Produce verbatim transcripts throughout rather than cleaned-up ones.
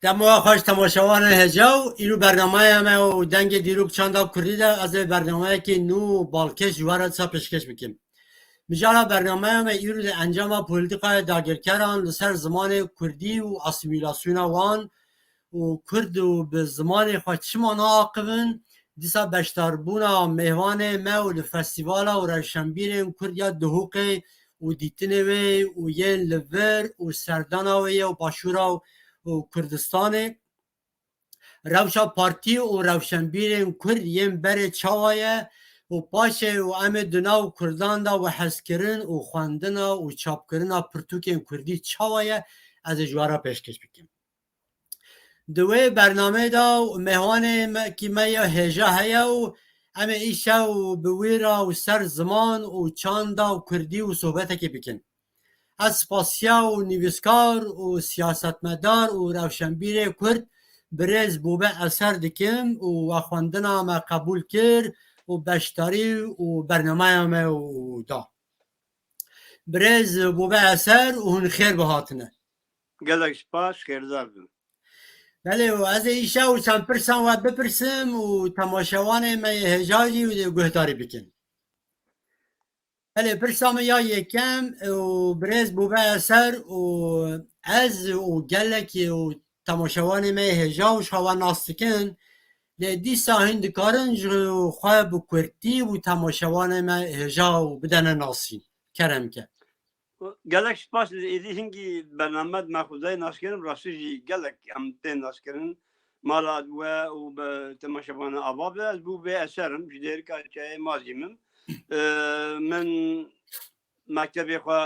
Dema we xweş temaşevanên hêja û îro bernameya me û Dengê Dîrok Çanda Kurdî de ez ê bernameyekî nû û balkêş ji we re dîsa pêşkêş bikim. Mijara bernameya me îro di encama polîtîkaya dagirkeran li ser zimanê kurdî û asîmîlasyona wan û kurd û bi zimanê xwe çima naaqivin, dîsa beşdarbûna mêvanê me û li festîvala û rewşenbîrên kurd ya Duhokê û dîtinê wê û yên li vir û serdana wê ye û başûra û, û Kurdistanê. Rewşa partî û rewşenbîrên kurd yên berê çawa ye û paşê û em ê di nav kurdan de wehezkirin û xwendina û çapkirina pirtûkên kurdî çawa ye, ez ê ji we re pêşkêş bikim. Di wê bernameyê de mêvanê me, kî me ya hêja heye û em ê îşew bi wî re û ser ziman û çanda û kurdî û sohbetekê bikin. Ez spasiya û nivîskar û siyasetmedar û rewşenbîrê kurd birêz Bûbe Eser dikim û we xwendina me qebûl kir û beşdarî û bernameya me û da. Birêz Bûbe Eser û hûn xêr bihatine. Gelek spas, xêrdar bin. Belê, û ez ê îşew çend pirsan we bipirsim û temaşevanê me yê hêja jî wê guhdarî bikin. Belê, pirsa min ya yekem û birêz Bûbe Eser û ez û gelekî û temaşevanê me yê hêja û ji hewa nas dikin, lê dîsa hîn dikarin ji xwe bi kurtî û temaşevanê me hêja û bidene nasîn. Kerem ke. Gelek spas, êdî hingî bername me xwedayê naskirin, rastî jî gelek em tên naskirin. Mala we û bi temaşevana ava be, ez Bûbe Eser im, ji Dêrika Çiyayê Mazîm im. Ee, min mektebê xwe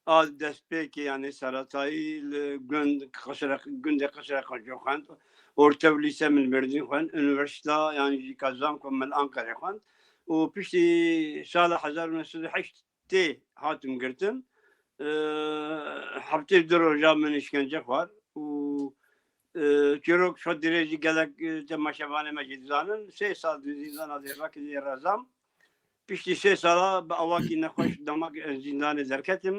a destpêkê, yanî seretayî li gund Qeşre-, gundê Qeşre Qeco xwend. Orta û lîse min Mêrdîn xwend. Unîversîta, yanî jî kazan ku min Ankarê xwend. Û piştî sala hezar û neh sed û heşt tê hatim girtin. Ee, heftê du roja min îşkence xwar û, e, çîrok şo dirê jî gelek, e, temaşevanê me jî dizanin. Sê sal di zîndana Diyarbekirê rezam. Piştî sê sala bi awakî nexweş dema ku ez zîndanê derketim,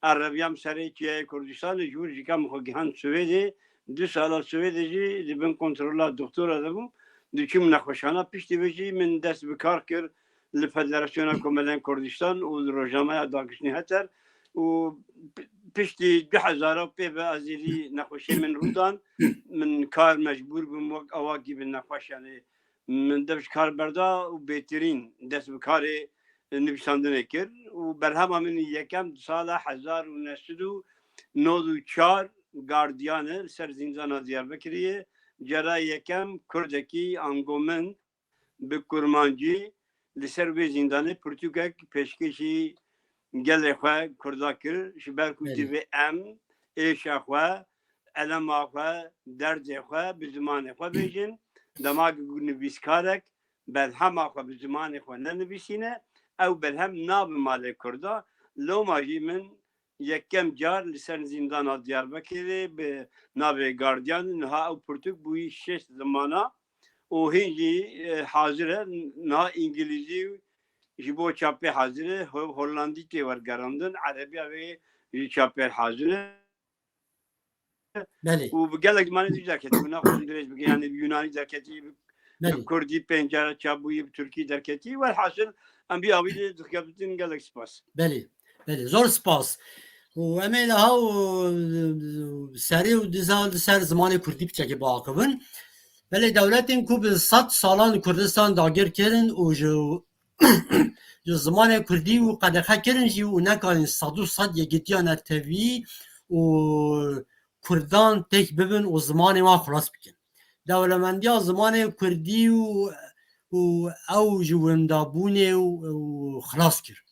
ez reviyam serê Çiyayê Kurdistanê, ji wir jîka min xwe gihand Swêdê. Du sala Swêdê jî di bin kontrola doktora de bûm. Diçûm nexweşxana. Piştî vê jî min dest bi kar kir li Federasyona Komelên Kurdistan û li Rojnameya Dagiştî Heter û pi-, piştî du hezar û pê ve ez êdî nexweşiyê min rû dan. Min kar mecbûr bûm wek awakî bi nexweş, yanî min dev ji kar berda û bêtirîn dest bi karê nivîsandinê kir û berhema min yekem di sala hezar û neh sed û nod û çar Gardiyan e, li ser zîndana Diyarbekirê ye. Cara yekem kurdekî ango min bi kurmancî li ser vê zîndanê pirtûkek pêşkêşî gelê xwe kurda kir, ji ber ku Belê. divê em êşa xwe, elema xwe, derdê xwe bi zimanê xwe bêjin. Dema ku nivîskarek berhema xwe bi zimanê xwe nenivîsîne, ew berhem nabe malê kurda. Loma jî min yekem car li ser zîndana Diyarbekirê bi navê Gardiyan, niha ew pirtûk bûyî şeş zimana û hîn jî, e, hazir e. Niha îngilîzî ji bo çapê hazir e, ho-, holandî tê wergerandin, erebiya wê jî çapê hazir e. Belê. Û bi gelek zimanê dî derketî, û naxwazim dirêj bikim, yanî bi yunanî derketî, bi, Belê. bi kurdî pênc cara çap bûyî, bi tirkî derketî. Welhasil, em bi awî de dixebitin, gelek spas. Belê, belê, zor spas. Û em ê niha û, serî û diza li ser zimanê kurdî piçekê biaxivin. Belê, dewletên ku bi sed salan Kurdistan dagir kirin û ji, ji zimanê kurdî û qedexe kirin jî û nekarîn sed û sed yekîtiya netewî û kurdan têk bibin û zimanê wan xilas bikin. Dewlemendiya zimanê kurdî û, û ew ji windabûnê û, û xilas kir.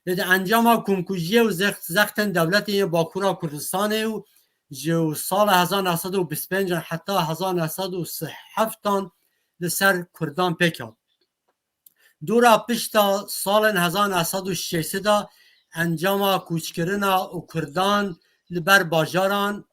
Lê di encama komkujiyê û zext-, zextên dewletên yê Bakûra Kurdistanê û ji sala hezar neh sed û bîst pênc an heta hezar neh sed û sî heft an li ser kurdan pêk hat. Dûra pişta salên hezar neh sed û şêst de encama kûçkirina û kurdan li ber bajaran,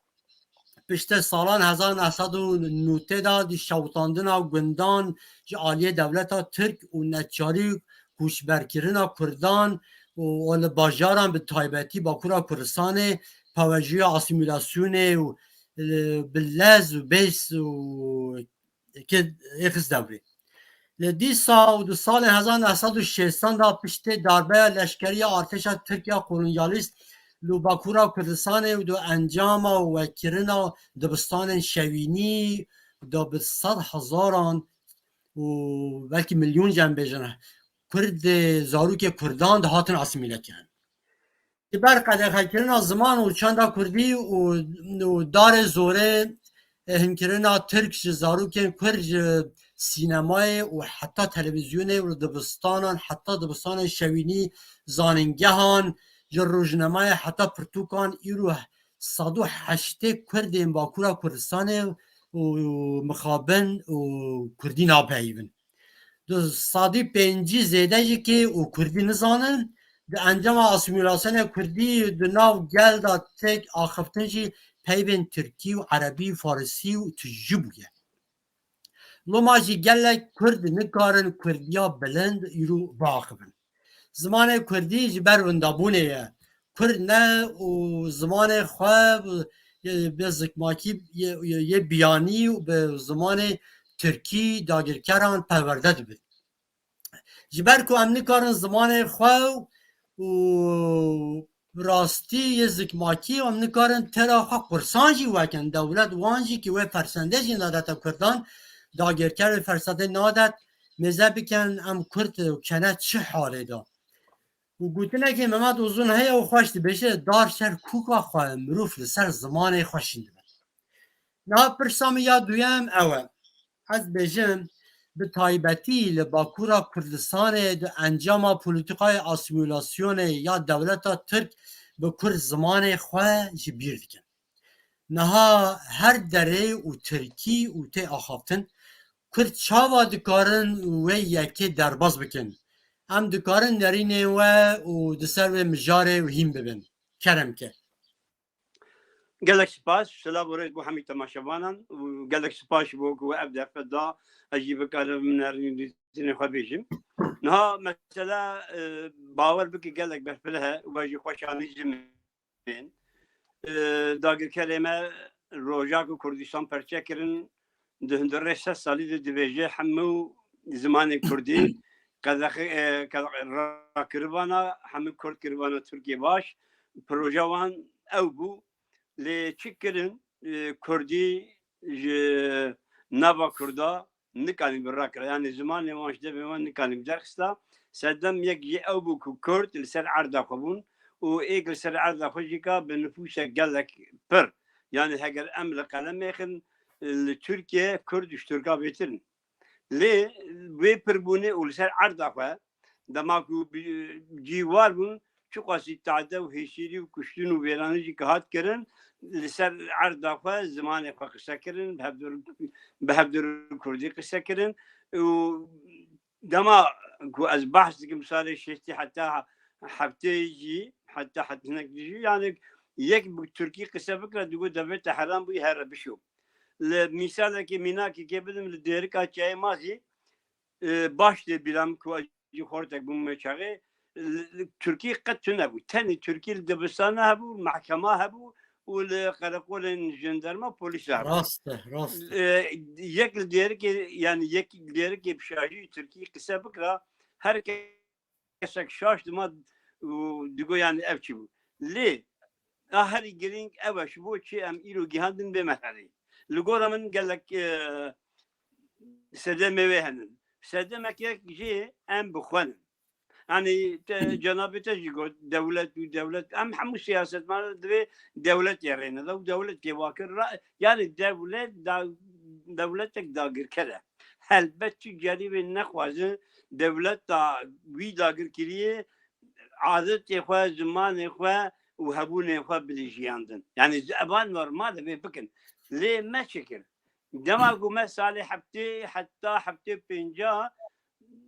piştê salan hezar neh sed û newid de di şewitandina gundan ji aliyê dewleta Tirk û neçarî koçberkirina kurdan û, û li bajaran bi taybetî Bakûra Kurdistanê pawejûya asîmîlasyonê û e, bi lez û bês û kê êxist dewrê. Li dîsa û di salên hezar neh sed û şêstan de piştê darbeya leşkerî ya artêşa Tirk ya kolonyalîst li Bakûra Kurdistanê û di encama wekirina dibistanên şewînî de bi sed hezaran û belkî milyon jî em bêjin Kurd, zarokê Kurdan dihatin asîmîle kirin. Ji ber qedexekirina ziman û çanda kurdî û, û darê zorê, e, hinkirina Tirk ji zarokên Kurd ji sînemayê û heta televîzyonê û dibistanan, heta dibistanên şewînî, zanîngehan, ji rojnameya heta pirtûkan, îro sed û heştê Kurdên Bakûra Kurdistanê û mixabin û Kurdî napeyivin. Di sedî pêncî zêde jî kê û Kurdî nizanin, di encama asîmîlasyonê Kurdî di nav gel de têk axiftin jî peyvên Tirkî û Erebî û Farisî û tijî bûye. Loma jî gelek Kurd nikarin Kurdiya bilind îro biaxivin. Zimanê Kurdî ji ber windabûnê ye. Kurd ne û zimanê xwe bi, bi zikmakî yê, yê, yê biyanî û bi zimanê Tirkî dagirkeran perwerde dibin. Ji ber ku em nikarin zimanê xwe û rastî yê zikmakî, em nikarin tera xwe qursan jî wekin. Dewlet wan jî ki wê fersendê jî nadete Kurdan, dagirker wê fersendê nadet, mêze bikin em Kurd û kene çi halê de. Û gotinekê Mehmet Uzun heye û xweş dibêje, dar ser kûka xwe mirov li ser zimanê xwe şîn dibe. Niha pirsa min ya duyem ew e. Ez dibêjim, bi taybetî li Bakûra Kurdistanê di encama polîtîkayê asîmîlasyonê ya dewleta Tirk bi Kurd zimanê xwe ji bîr dikin. Niha her derê û Tirkî û tê axaftin, Kurd çawa dikarin wê yekê derbas bikin? Em dikarin nerînên we û di ser wê mijarê û hîn bibin. Kerem ke. Gelek spas, silav û rêz bo hemî temaşevanan û gelek spas ji bo ku we ev derfet da, ez jî bikarim nerînê xwe bêjim. Niha mesela, e, bawer bike gelek berfireh e û ez jî xweşanî ji min. E, dagirkerê me roja ku Kurdistan perçe kirin, di hundirê sed salî de dibêje hemû zimanê Kurdî qedexe, e, qede-, rakiribana, hemû Kurd kiribana Tirkiyê baş. Proje wan ew bû. Lê çi kirin, e, Kurdî ji nava Kurda nikanî bi rakira. Yanî zimanê wan ji devê wan nikanî bi derxista. Serdem yek jê ew bû ku Kurd li ser erda xwe bûn û êk li ser erda xwe jî ka bi nifûsek gelek pir. Yanî heger em li qelemê xin, li Tirkiye Kurd ji Tirka bêtir in. Lê wê pirbûnê û li ser erda xwe, dema ku bi-, cî war bûn, çiqasî tade û hêşîrî û kuştin û vêranî jî ki hat kirin, li ser erda xwe zimanê xwe qise kirin, bi hevdûr, bi hevdûr kurdî qise kirin û dema ku ez behs dikim salê şêstî heta heftê jî, heta het-, hinek jî, yani yek bi tirkî qise bikira, digot devleta heram bûyî here bişo. Li mîsalekê mînakekê bidim, li Dêrika Çiyayê Mazî, e, baş tê bîra min ku ez jî xortek bûm me çaxê, li, li Tirkî qet tune bû. Tenê Tirkî li dibistana hebû, mehkema hebû û li qereqolên jandarma polîs hebû. Rast e, rast e. E, yek li Dêrikê, yani yek li Dêrikê bi şaşî Tirkî qise bikira, her kesek şaş dima û digo yani ev çi bû. Lê a herî girîng ew e, ji bo çi em îro gihandin vê merheleyê. Li gora min gelek, e, sedemê wê henin. Sedemek yek jê em bi xwe nin. Yani te, cenabê te jî got, dewlet û dewlet, em hemû siyasetmana divê dewletê rê neda û dewletê vakir ra, yani dewlet da, dewletek dagirker e. Helbet tu cerî wê nexwazin dewleta wî dagirkiriyê adetê xwe, zimanê xwe û hebûnê xwe bidijiyandin. Yani eva normal e vê bikin. Lê me çi kir? Dema ku me salê heftê heta heftê pênca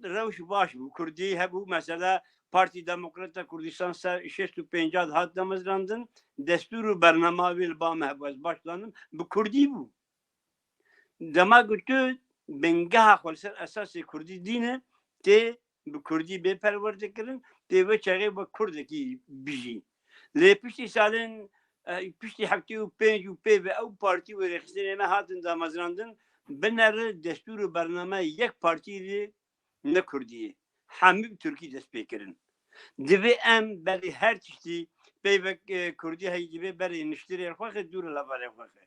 rewş baş bû. Kurdî hebû, mesela Partî Demokrata Kurdistan ser şêst û pênca dihat damezrandin, destûr û bernama wê li ba me hebû, ez baş dizanim, bi kurdî bû. Dema ku tu bingeha xwe li ser esasê kurdî dîne, tê bi kurdî bê perwerdekirin, tê vê çaxê wek kurdekî bijî. Lê piştî salên e, piştî heftê û pênc û pê ve ew partî û rêxistinê me hatin damezrandin, binere destûr û bername yek partî de ne Kurdî ye. Hemî bi Tirkî dest pê kirin. Divê em berê her tiştî peyvek, e, Kurdî heyî divê berê niştirê xwe xe, dûr li hevalê xwe xe.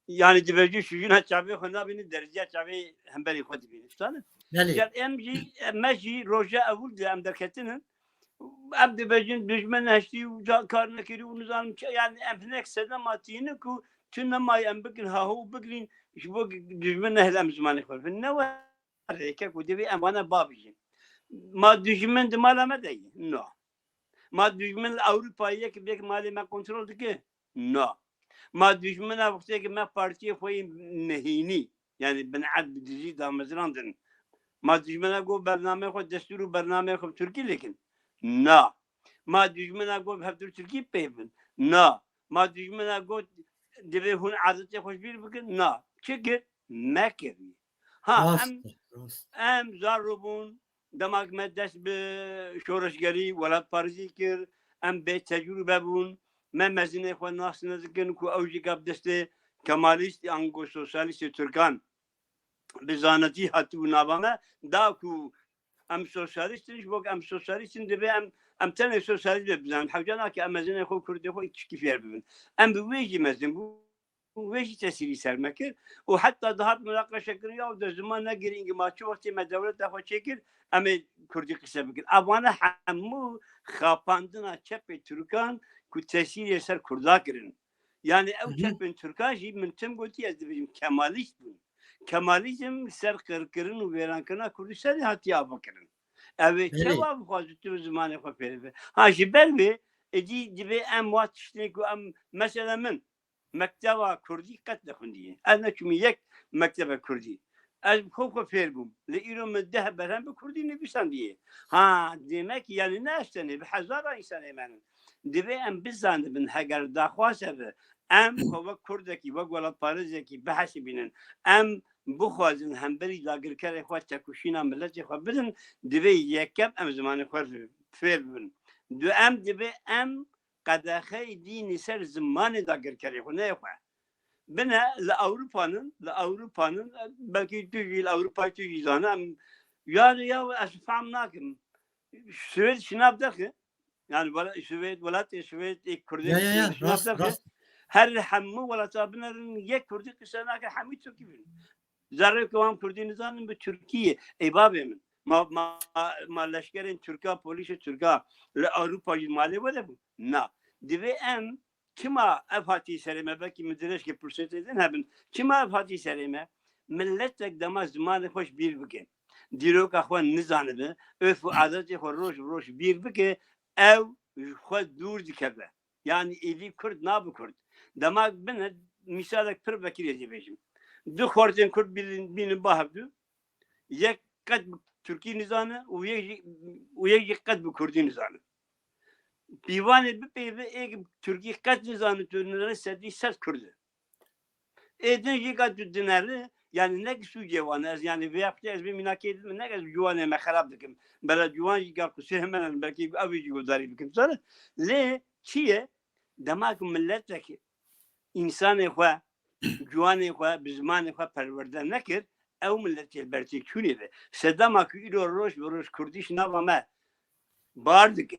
Yani dibêjin şûjûna çavê xwe nabînin, derziya çavê hemberî xwe dibînin. Dîsane? Belê. Gel em jî, em, me jî roja ewil de em derketinin. Em dibêjin dijmin heştî û ca kar nekirî û nizanim çi, yani em hinek sedema tînin ku tu nemayî em bikin, ha ho bigirîn, ji bo dijmin nehêle em zimanê xwe. Ne were kek û divê em vana babijin. Ma dijmin di mala me de ye? No. Ma dijmin li Ewropayê yek bêk malê me kontrol dike? Na. Ma dijmina wextê ki me partiyê xwe yî nehînî, yani bined bi dijî damezrandin. Ma dijmina got bernameyê xwe, destûr û bernameyê xwe bi Tirkî lêkin? Na. Ma dijmina got bi hevdûr Tirkî peyvin? Na. Ma dijmina got divê hûn adetê xwe ji bîr bikin? Na. Çi kir? Me kir. Ha, Rast em, e, rast. Em zar bûn, dema ku me dest bi şoreşgerî, welatparêzî kir, em bê tecrûbe bûn, me mezinê xwe nas nedikin ku ew jî gap destê kemalîst, ango sosyalîstê Tirkan bi zanetî hatibû nava me, da ku em sosyalîst in, ji bo ku em sosyalîst in, divê em, em tenê sosyalîst bê bizanin. Hewce nake em mezinê xwe, kurdê xwe tişkî fêr bibin. Em bi wê jî mezin bûn. Û wê jî tesîrî ser me kir. Û heta dihat munaqeşe kirin, ya de ziman ne girîng e, ma çi wextê me dewleta xwe çêkir, em ê kurdî qise bikin. Evane hemû xapandina çepê Tirkan ku tesîrê ser Kurda kirin. Yani ew Hı hı. çepên Tirkan jî min tim gotî, ez dibêjim kemalîst bûn. Kemalîzm ser qirkirin û wêrankirina Kurdistanê hatiye avakirin. Ew ê Belê. çawa bixwaze tu zimanê xwe fêr bibe? Ha, ji ber vê êdî divê em wa tiştê ku em, mesela min, mekteba kurdî qet nexwindiye. Ez neçûme yek mektebe kurdî. Ez bi xwe xwe fêr bûm. Lê îro min deh berhem bi kurdî nivîsandiye. Ha, demek yani ne ez tenê, bi hezara însanê me ne. Divê em bizanibin, heger daxwaz hebe, em xwe wek kurdekî, wek welatparêzekî bihesibînin. Em bixwazin hemberî dagirkerê xwe tekoşîna miletê xwe bidin, divê yekem em zimanê xwe fêr bibin. Du, em divê em qedexeyê dînî ser zimanê dagirkerê xwe, neyê xwe. Bine li Ewropanin, li Ewropanin, belkî tu jî li Ewropayê tu jî zane, em, yani ya ez fehm nakim. Swêd şinav derxe, yani wela-, Swêd, welatê Swêd, ê Kurdê Ya, ya, ya, Swêd şinav rast, derxe. rast. Her hemû welata binerin, yek Kurdî qise nake, hemî Tirkî bin. Zerrê ku wan Kurdî nizanin bi Tirkî ye. Ey bavê min. Ma, ma, ma leşkerên Tirka, polîsê Tirka li Ewropa jî malê were bû? Na. Divê em çima ev hatî serê me, belkî min dirêj ke pirsêtê din hebin. Çima ev hatî serê me? Milletek dema zimanê xwe ji bîr bike. Dîroka xwe nizanibe, örf û adetê xwe roj bi roj bîr bike, ew ji xwe dûr dikeve. Yani êdî Kurd nabe Kurd. Dema bine, mîsalek pir vekirê dibêjim. Du xortên Kurd bînin, bînin ba hevdu. Yek qet bi Tirkî nizane û yek jî, û yek jî qet bi Kurdî nizane. Pîvanê bipeyve, êk bi Tirkî qet nizane, tu nere sedî sed Kurd e. Ê din jî ka tu dinere, yani ne ki sûcê wan e, ez yani vê heptê ez vê mînakê din, ne ez ciwanê me xerab dikim. Bela ciwan jî ka qusê hemen, belkî ew jî guhdarî bikim. Zane, lê çi ye? Dema ku milletek însanê xwe, ciwanê xwe, bi zimanê xwe perwerde nekir, ew milletê bertê çûnê be. Sedema ku îro roj bi roj Kurdî ji nava me bar dike,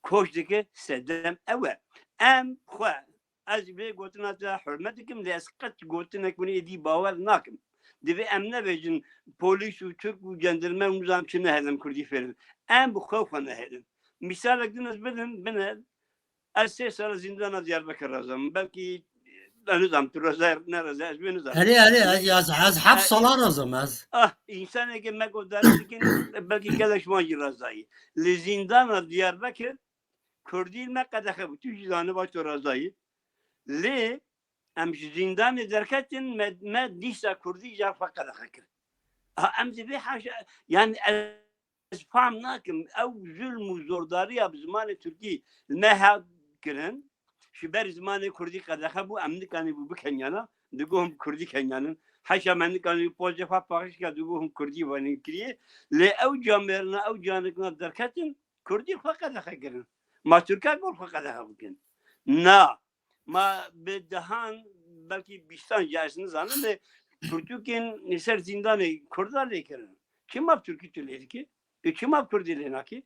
koç dike, sedem ew e. Em xwe, ez vê gotina te hurmet dikim, lê ez qet gotinek min êdî bawer nakim. Divê em nebêjin polîs û Tirk û cendirme û nizam çi nehêlin Kurdî fêr bin. Em bi xwe xwe nehêlin. Mîsalek din ez bidim, bine, ez sê sala zîndana Diyarbekir razam. Belkî, ez nizam, tu razay, ne razay, ez wê nizam. Erê, erê, ez, ez, ez heft E, sala razam ez. Ah, însaneke me guhdarî dikin, belkî gelek ji wan jî razayî. Li zîndana Diyarbekir, Kurdî me qedexe bû. Tu jî zaniba tu razayî. Lê em ji zîndanê derketin, me, me dîsa Kurdî ji xwe qedexe kir. Ha, em divê haşa, yani ez fam nakim, ew zulm û zordariya bi zimanê Tirkî li me hat kirin, ji ber zimanê Kurdî qedexe bû, em nikanî bû bikenyana, digotin bi Kurdî kenyanin. Heşa me nikanî pozê xwe paqij ka, digotin Kurdî vanî kiriye. Lê ew camêrina, ew canikna derketin, Kurdî xwe qedexe kirin. Ma Tirka gor xwe qedexe bikin. Na. Ma bi dehan, belkî bîstan jî ez nizanim, lê pirtûkên li ser zîndanê Kurda lê kirin. Çima bi Tirkî tu lê dikî? Tu çima bi Kurdî lê nakî?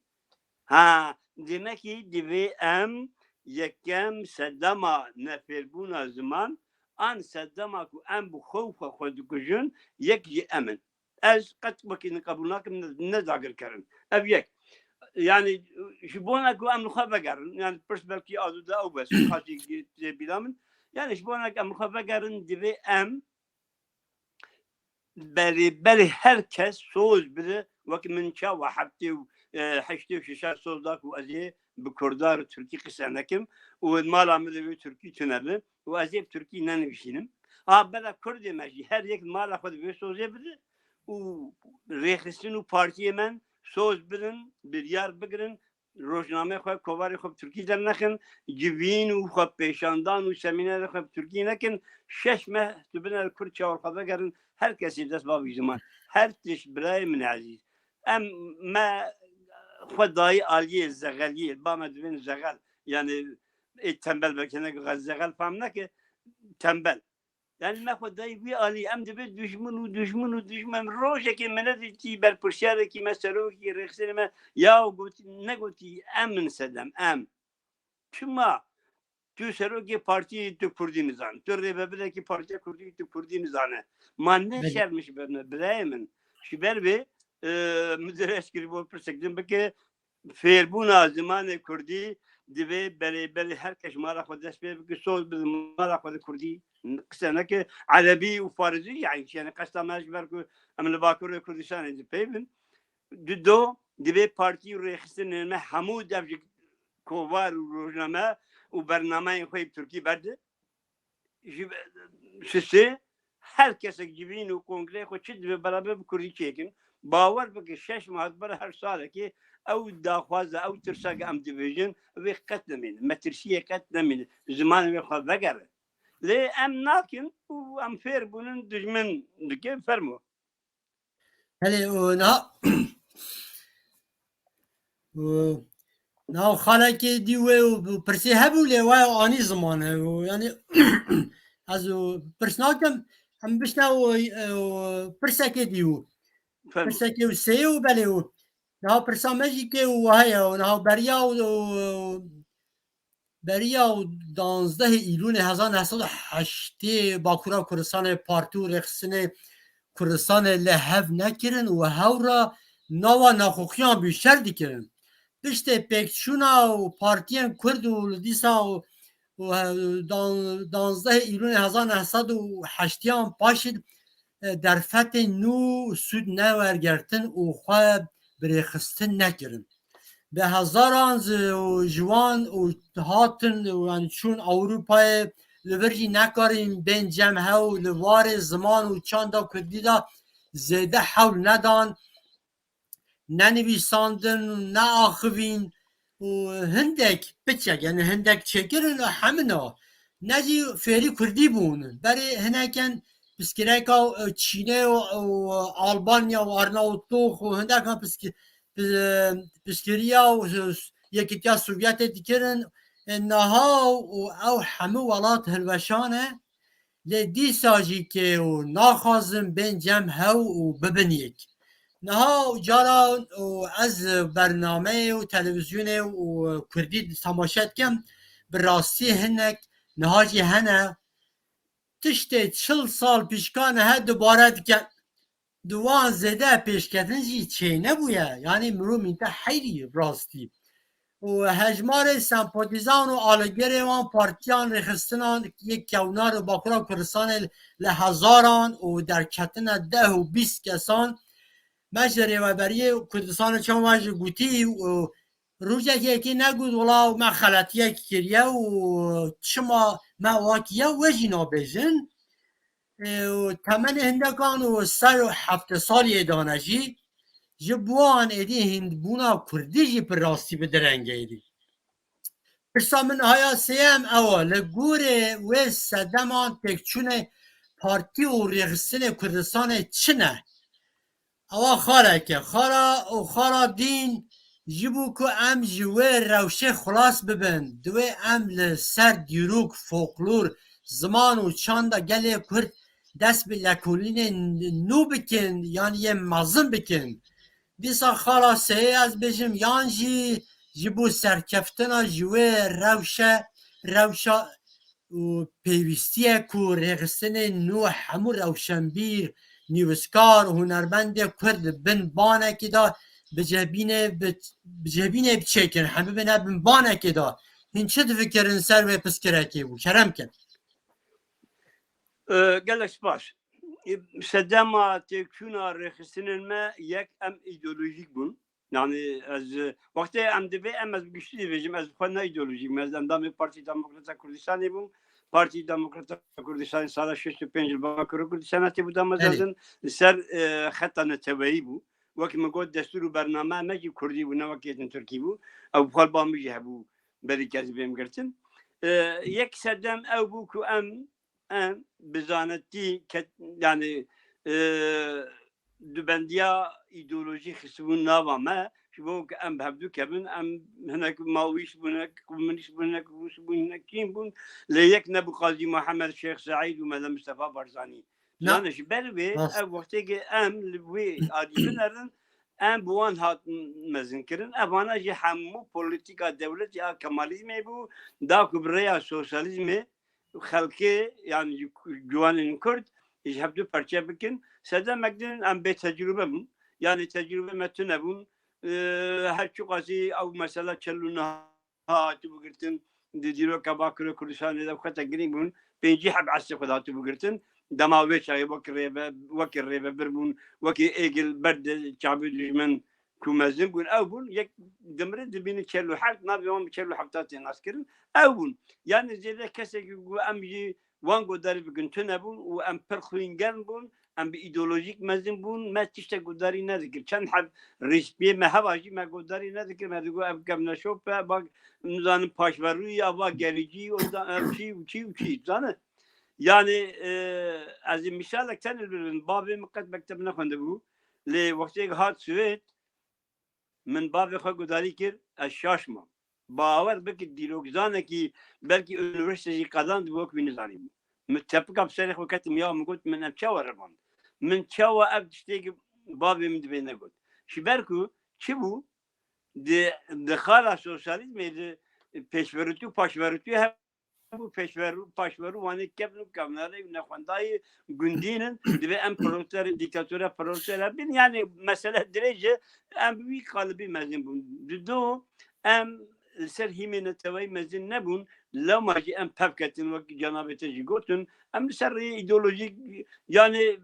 Ha, demekî divê em yekem sedema nefêrbûna ziman, an sedema ku em bi xwe û xwe xwe dikujin, yek ji em in. Ez qet wekî qebûl nakim, ne, ne dagirker in. Ev yek. Yani, ji bona ku em li xwe vegerin, yani pirs belkî azude ew be, xaçî tê bîra min. Yani, ji bona ku em li xwe vegerin, divê em berê, berê her kes soz bide, wek min çawa heftê û, e, heştê û şeş soz da ku ez ê bi Kurda re Tirkî qise nekim û mala min de wê Tirkî tune be û ez ê bi Tirkî nenivîsînim. Ha, bela Kurdê me jî her yek mala xwe de wê sozê bide û rêxistin û partiyê me soz bidin, biryar bigirin, rojnameyê xwe, kovarê xwe bi Tirkî dernexin, civîn û xwe pêşandan û semînerê xwe bi Tirkî nekin. Şeş meh tu bine li Kurd çawa xwe vegerin, her kesê dest bavî ziman. Her tişt birayê min ezîz. Em, me xwe dayî aliyê zexeliyê, ba me dibên zexel. Yani, ê tembel belkî ne zexel fam neke, tembel. Yani me xwe dayî wî alî, em dibê dijmin û dijmin û dijmin. Rojekê me nedîtî berpirsiyarek me, serokekî rêxistinê me ya gotî, negotî em in sedem, em. Çima tu serokê partiyê tu kurdî nizan, tu rêvebirekî partiya kurdî tu kurdî nizane. Ma ne Belê. şerm ji ber me, birayê min. Ji ber vê, e, min dirêj kirî bo pirsek din bike, fêrbûna zimanê kurdî divê berê berê her kes mala xwe dest pê bike, soz bi mala xwe de kurdî qise neke, erebî û farizî, yani, yani qesta me ji ber ku em li Bakurê Kurdistanê dipeyvin. Dudo, divê partî û rêxistinên me hemû dev ji kovar û rojname û bernameyên xwe bi Tirkî berde. Ji sisê her kesek civîn û kongreyê xwe çi divê beraber bi kurdî çêkin. Bawer bike şeş mah bera her salekê ew daxwaza, ew tirsa ke em dibêjin, vê qet nemîne. Metirsiyê qet nemîne. Zimanê wê xwe vegere. Lê em nakin û em fêr bûnin dijmin dike fermo. Belê, û niha, û niha xalekê dî wê û pirsê hebû lê waya anî ziman e û yani ez û pirs nakim, em bişne û, û pirsekê dî û Fermo. pirsekê û sê û belê û niha pirsa me jî kê û heye û niha beriya û, û Beriya û danzdehê Îlûnê hezar neh sed û heştê Bakura Kurdistanê partî û rêxistinê Kurdistanê li hev nekirin û hewra nava naxoxiyan bî şer dikirin. Piştê pêkçûna û partiyên Kurd û li dîsa û, û he-, dan-, danzdehê Îlûnê hezar neh sed û heştiyan paşî, e, derfetên nû sûd newergertin û xwe birêxistin nekirin. Bi hezaran ji, ji wan û hatin û, yani, çûn Ewropayê, li vir jî nekarîn bên cem hew, li warê ziman û çanda kurdî de zêde hewl nedan, nenivîsandin, neaxivîn û hindek piçek, yani hindek çêkirin û hemina ne jî fêrî kurdî bûn. Berê hineken piskireka, e, Çînê û, û Albanya û Arnavutluq û hindekan piski-, pi-, piskiriya û Yekîtiya Sovyetê dikirin. E, niha û ew hemû welat hilweşan e. Lê dîsa jî kê û naxwazin bên cem hew û bibin yek. Niha û cara û ez bernameyê û televîzyonê û kurdî temaşe dikim, bi rastî hinek niha jî hene, tiştê çil sal pişka niha dubare dikin. Di wan zêde pêşketin jî çênebûye. Yanî mirov mîte heyrî rastî. Û hejmarê sempatîzan û alîgirê wan partiyan rêxistinan yê kewnar û Bakura Kurdistanê li hezaran û derketine deh û bîst kesan me ji Rêveberiyê Kurdistanê çawa jî gotî û rojek yekî negot, wela me xeletiyek kiriye û çima me wa kiriye, we jî nabêjin. E, û temenê hindekan û sed û hevdeh saliyê dane jî, ji bo wan êdî hînbûna kurdî jî bi rastî bi direngeyî. Pirsa min haya sêyem ew e, li gorê wê sedeman têkçûnê partî û rêxistinê Kurdistanê çi ne? Ewa xareke, xara û xara dîn Ji bo ku em ji wê rewşê xilas bibin, divê em li ser dîrok, folklor, ziman û çanda gelê Kurd dest bi lêkolînên nû bikin, yan yê mezin bikin. Dîsa xala seyê ez bêjim, yan jî ji bo serkeftina ji wê rewşe, rewşa û pêwîstiye ku rêxistinên nû hemû rewşenbîr, nivîskar û hunermendê Kurd bin banekê de bi cihbînê, bi, bi cihbînê biçêkin, hemû bine bin banekê de. Hîn çi difikirin ser wê piskirekê bû? Kerem kin. Ee, gelek spas. Ee, sedema têkçûna rêxistinên me yek em îdeolojîk bûn. Yani ez, e, wextê em divê em ez bi giştî dibêjim, ez xwe ne îdeolojîk me, ez endamê Partî Demokrata Kurdistanê bûm. Partî Demokrata Kurdistanê sala şêst û pênc li Bakurê Kurdistanê tê bû damezrandin. Li ser, e, xeta neteweyî bû. Wekî min got, destûr û bername me jî kurdî bû, ne wekî din tirkî bû. Ew xwe ba min jî hebû berî kezî bêm girtin. E, yek sedem ew bû ku em em bi zanetî ket-, yani, e, dubendiya îdeolojî xistibûn nava me, ji bo ku em bi hevdû kevin, em hinek maoîst bûn, hinek komunîst bûn, hinek rûs bûn, hinek çîn bûn, lê yek nebû Qazî Muhammed, Şêx Seîd û Mele Mustafa Barzanî. Na. Yani ji ber vê, rast, ev wextê ku em li wê alî binerin, em bi wan hat mezin kirin. Evana jî hemû polîtîka dewletê a Kemalîzmê bû, da ku bi rêya sosyalîzmê xelkê, yani ciwanên Kurd ji hevdu perçe bikin. Sedemek din em bê tecrûbe bûn. Yani tecrûbe me tune bûn. Ee, her çiqasî ew mesela çel û niha hatibû girtin, di dîroka Bakurê Kurdistanê de xwete girîng bûn. Pêncî heb esê xwe de hatibû girtin. Dema wê çaxê wekî rêve-, wekî rêvebir bûn, wekî êgil ber di çavê dijmin ku mezin bûn, ew bûn, yek dimirin dibînin çel û heft, navê wan bi çel û hefta tê naskirin, ew bûn. Yani zêde kesekî ku em jî wan guhdarî bikin tune bûn û em pir xwîngerm bûn, em bi îdeolojîk mezin bûn, me tiştek guhdarî nedikir. Çend heb rîspiyê me heva jî me guhdarî nedikir, me digot ev kevneşop e, bak, nizanim paşverûyî, ava gerîcî, o da, ev çî û çî û çî, zane? Yani, e, ez ê mîsalek tenê li vir bim, bavê min qet mekteb nexwendibû, lê wextê hat Swêd, min bavê xwe guhdarî kir, ez şaş mam. Bawer bike dîrokzanekî belkî unîversîte jî qedand wek wî nizanîbû. Min tepika bi serê xwe ketim ya, min got, min ev çawa revand? Min çawa ev tiştê ki bavê min divê negot? Ji ber ku çi bû? Di, di xala sosyalîzmê de pêşverûtî û paşverûtî hebû, pêşverû, paşverû wanê kevn û kevnarê û nexwendayê gundî nin, divê em proletarê, dîktatora proletarê bin, yani mesele dirêj e, em bi wî qalibî mezin bûn. Di do em li ser hîmê neteweyî mezin nebûn, lewma jî em pev ketin, wek cenabê te jî gotin, em li ser rêyê îdeolojîk, yani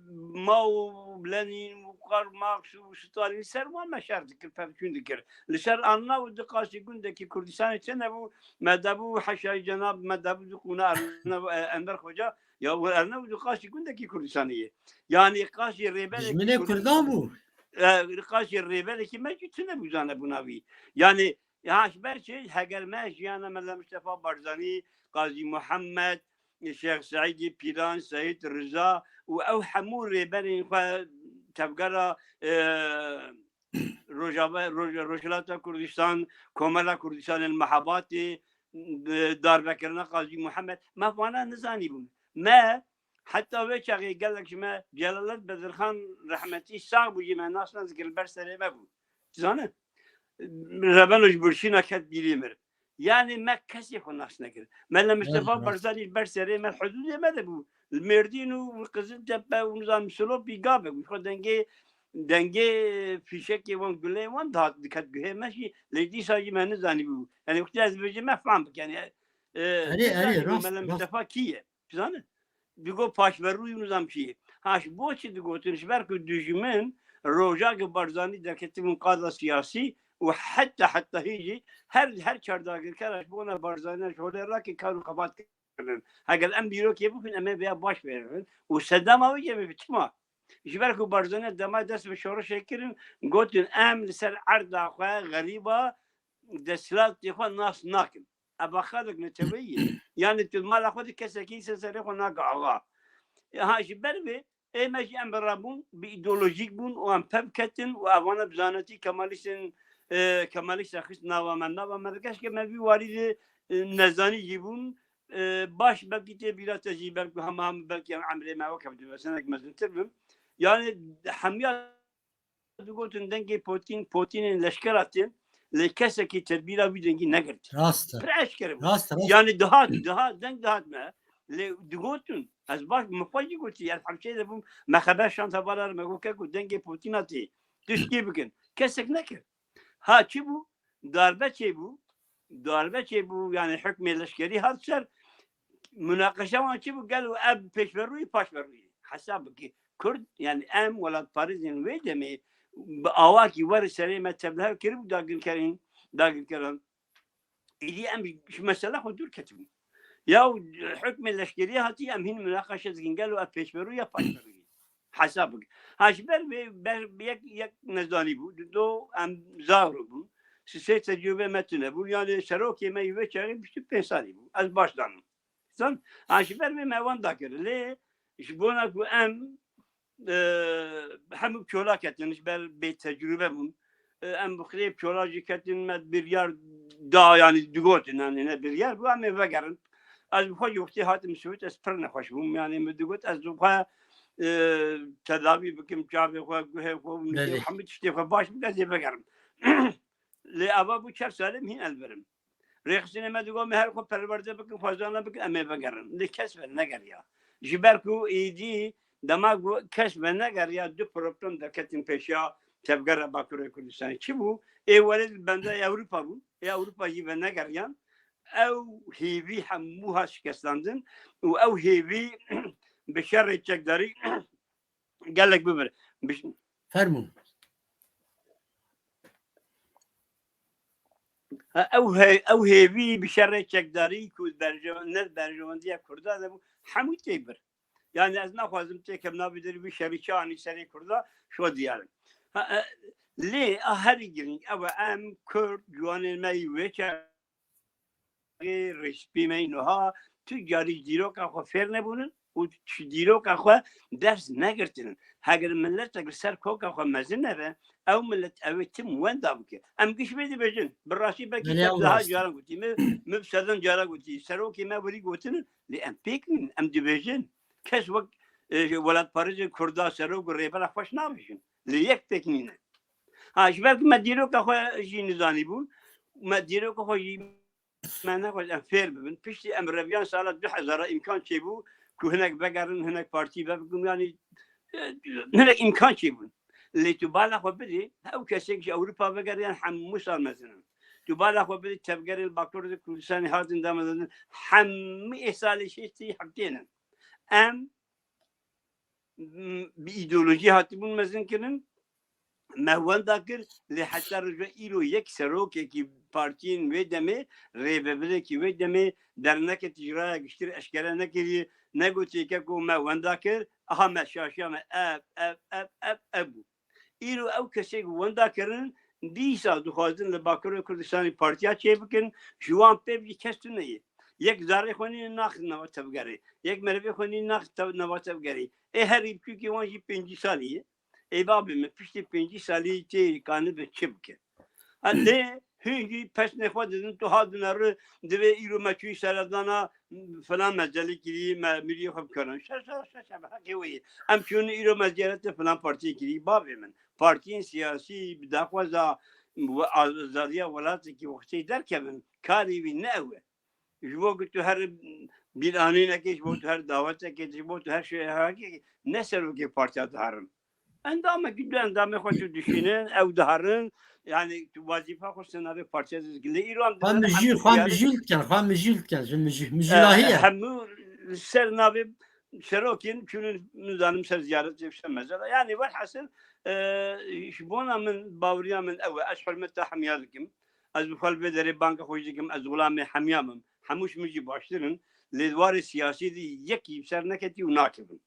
Mao, Lenin û Karl Marx û Stalin, li ser wan me şer dikir, pevçûn dikir. Li ser Arnavut di qasî gundekî Kurdistanê çi nebû, me debû heşayî cenab, me debû di qûna Arnav-, e, Enver Xoca, ya û Arnavut di qasî gundekî Kurdistanê ye. Yani qasî rêberekî Dijminê Kurd-, Kurdan bû. E, qasî rêberekî me jî tune bû zanebûna wî. Yani, ha, ji ber çi? Heger me jiyana Mela Mustafa Barzanî, Qazî Muhammed, Şêx Seîdê Pîran, Seyîd Riza û ew hemû rêberên xwe tevgera, e, Rojava-, Roj-, Rojhilata Kurdistan, Komela Kurdistanê li Mehabatê, e, darbekirina Qazî Muhammed, me vana nizanîbûn. Me heta wê çaxê gelek ji me, Celalet Bedirxan rehmetî sax bû jî me nas nedikir, li ber serê me bû. Dizane? Rebeno ji birçîna ket bîrî mir. Yani me kesê xwe nas nekir. Mele Mustafa Barzanî ji ber serê me, hududê me de bû. Li Mêrdîn û Qiziltepe û nizam Silopî gavek bû. Xwe dengê, dengê fîşekê wan, guleyê wan dihat, diket guhê me jî. Lê dîsa jî me nizanî bû. Yani wextê ez dibêjim me fam bike. Yani, e, Erê, erê, rast, Mele rast. Mustafa kî ye? Dizane? Digo paşverû û nizam çi ye? Ha, ji bo çi digotin? Ji ber ku dijmin roja ku Barzanî derketibûn qada siyasî û heta, heta hî jî her, her çar dagirkera ji bona Barzanî ji holê rake kar û xebat kirin. Heger em dîrokê bixwîn, em ê vêya baş bêrin. Û sedema wê jî em ê çima? Ji ber ku Barzanî dema dest bi şorişê kirin, gotin, em li ser erda xwe xerîba desthilatê xwe nas nakin. Eva xelk neteweyî ye. Yani tu mala xwe de kesekî ser serê xwe nake axa. Ha, ji ber vê ê me jî em bi re bûn, bi îdeolojîk bûn û em pev ketin û evana bi zanetî Kemalîstên e, Kemalî Şexis nava me, nava me dikeşke me vî warî de, e, nezanî jî bûm. E, baş belkî tê bîra te jî, belkî hema hem belkî em emrê me wek hevdû vesenek mezintir bim. Yani hemiya digotin dengê Potîn, Potînên leşkera tên, lê kesekî tedbîra wî dengî negirt. Rast e. Pir eşkere bû. Rast e, rast. Yani dihat, dihat, deng dihat me. Lê digotin, ez baş, min xwe jî gotî, ez hemşê de bûm, me xeber şand hevala re, me got, keko dengê Potîna tê. Tişkî bikin. Kesek nekir. Ha çi bû? Darbe çêbû. Darbe çêbû, yani hukmê leşkerî hat ser. Munaqeşa wan çi bû? Gelo ev pêşverûyî, paşverûyî? Hesab bike. Kurd, yani em welatparêzên wê demê bi awakî were serê me tevlihev kiribû dagirkerên, dagirkeran. Êdî em ji mesela xwe dûr ketibûn. Ya hukmê leşkerî hatî, em hîn munaqeşe dikin, gelo ev pêşverû ya paşverû ye? Hesab bike. Ha ji ber vê ber yek, yek nezanî bû, du do em zaro bûn. Sisê tecrûbe me tune bûn. Yani serokê me yê wê çaxê bîst û pênc salî bû. Ez baş zanim. Zan, ha ji ber vê me wenda kir. Lê ji bona ku em, e, hemû çola ketin, ji ber bê tecrûbe bûn. E, em bi xirê çola jî ketin, me biryar da, yani digotin, yani ne biryar bû, em ê vegerin. Ez bi xwe jî wextê hatim Swîd, ez pir nexweş bûm. Yani min digot, ez bi xwe, e, tedavî bikim, çavê xwe, guhê xwe, û Belê. Hemû tiştê xwe baş bikim, ez ê vegerim. Lê ava bû çar salê min hîn ez verim. Rêxistinê me digot, me her xwe perwerde bikin, xwezana bikin, em ê vegerin. Lê kes venegeriya. Ji ber ku êdî dema ku kes venegeriya, du problem derketin pêşiya tevgera Bakurê Kurdistanê. Çi bû? Ê werê li benda Ewropa bûn. Ê Ewropa jî venegeriyan. Ew hêvî hemû hat şikestandin û ew hêvî bi şerê çekdarî gelek bibir. Bi ş- Fermûn. Ha, ew he-, ew hêvî bi şerê çekdarî ku berje-, ne berjewendiya Kurda de bû, hemû tê bir. Yani ez naxwazim têkem navê derî vî şerî çi anî serê Kurda, şo diyar in. Ha, e, lê a herî girîng ew e, em Kurd, ciwanên me yî wê çaxê rêspî me yî nuha tu carî ji dîroka xwe fêr nebûnin û ji dîroka xwe ders negirtinin. Heger miletek li ser koka xwe mezin nebe, ew milet ew ê tim wenda bike. Em giş vê dibêjin. Bi rastî belkî Belê, te ew daha rast e. Caran gotî. Min, min bi sedan cara gotî. Serokê me werî gotinin, lê em pêk nînin. Em dibêjin. Kes wek, e, welatparêzên Kurda, serok û rêbera xweş nabêjin. Lê yek pêk nîne. Ha, ji ber ku me dîroka xwe jî nizanî bûn, me dîroka xwe jî me nexwest em fêr bibin. Piştî em reviyan sala du hezar îmkan çêbû ku hinek vegerin, hinek partî vebikin, yani, e, hinek îmkan çêbûn. Lê tu bala xwe bidî, ew kesên ji Ewropa vegeriyan hemû sal mezin in. Tu bala xwe bidî, tevgerên Bakurê Kurdistanê hatin damezin, hemû ê salê şêstî heftê ne. Em m-, bi îdeolojî hatibûn mezin kirin, me wenda kir, lê heta roja îro yek serokekî partiyên wê demê, rêvebirêkî wê demê, dernekê tijraya giştir eşkere nekiriye, negotiye ke ku me wenda kir, aha me şaşiya me ev, ev, ev, ev, ev bû. Îro ew kesê ku wenda kirin, dîsa dixwazin li Bakurê Kurdistanê partiya çêbikin, ji wan pê jî kes tune ye. Yek zarê xwe nîne naxin nava tevgerê. Yek merivê xwe nîne naxin tev-, nava tevgerê. Ê herî biçûkê wan jî pêncî salî ye. Ê babê min piştî pêncî salî tê kanibin çi bike? Ha, lê hûn jî pesnê xwe didin, tu ha dineri, divê îro me çûyî seredana filan mezelê kirî, me miriyê xwe bikarin. Şer, şer, şer, şer, heqê wê ye. Em çûn îro me ziyaretê filan partiyê kirî, babê min. Partiyên siyasî bi daxwaza we-, azadiya welatekî wextê derkevin, karê wî ne ew e. Ji bo ku tu her bîranînekê, ji bo tu her dawetekê, ji bo tu her şêhekê ne serokê partiya diherin. Endamekî du endamê xwe tu dişînin, ew diherin, yani tu wezîfa xwe ser navê partiya de dikin. Lê îro em Xwe dibin mijûl, hemû xwe ziyaret mijûl dikin, xwe mijûl dikin, ji mijû-, e, mijûlahî ye. Hemû ser navê serokên çûnin, nizanim ser ziyaretê, ser mezela. Yani welhasil, e, ji bona min, baweriya min ew e, ez hurmeta hemiya dikim. Ez bi xwe li vê derê banga xwe jî dikim, ez xulamê hemiya me. Hemû ji min jî baştir in. Lê di warê siyasî de yekî bi ser neketî û nakevin.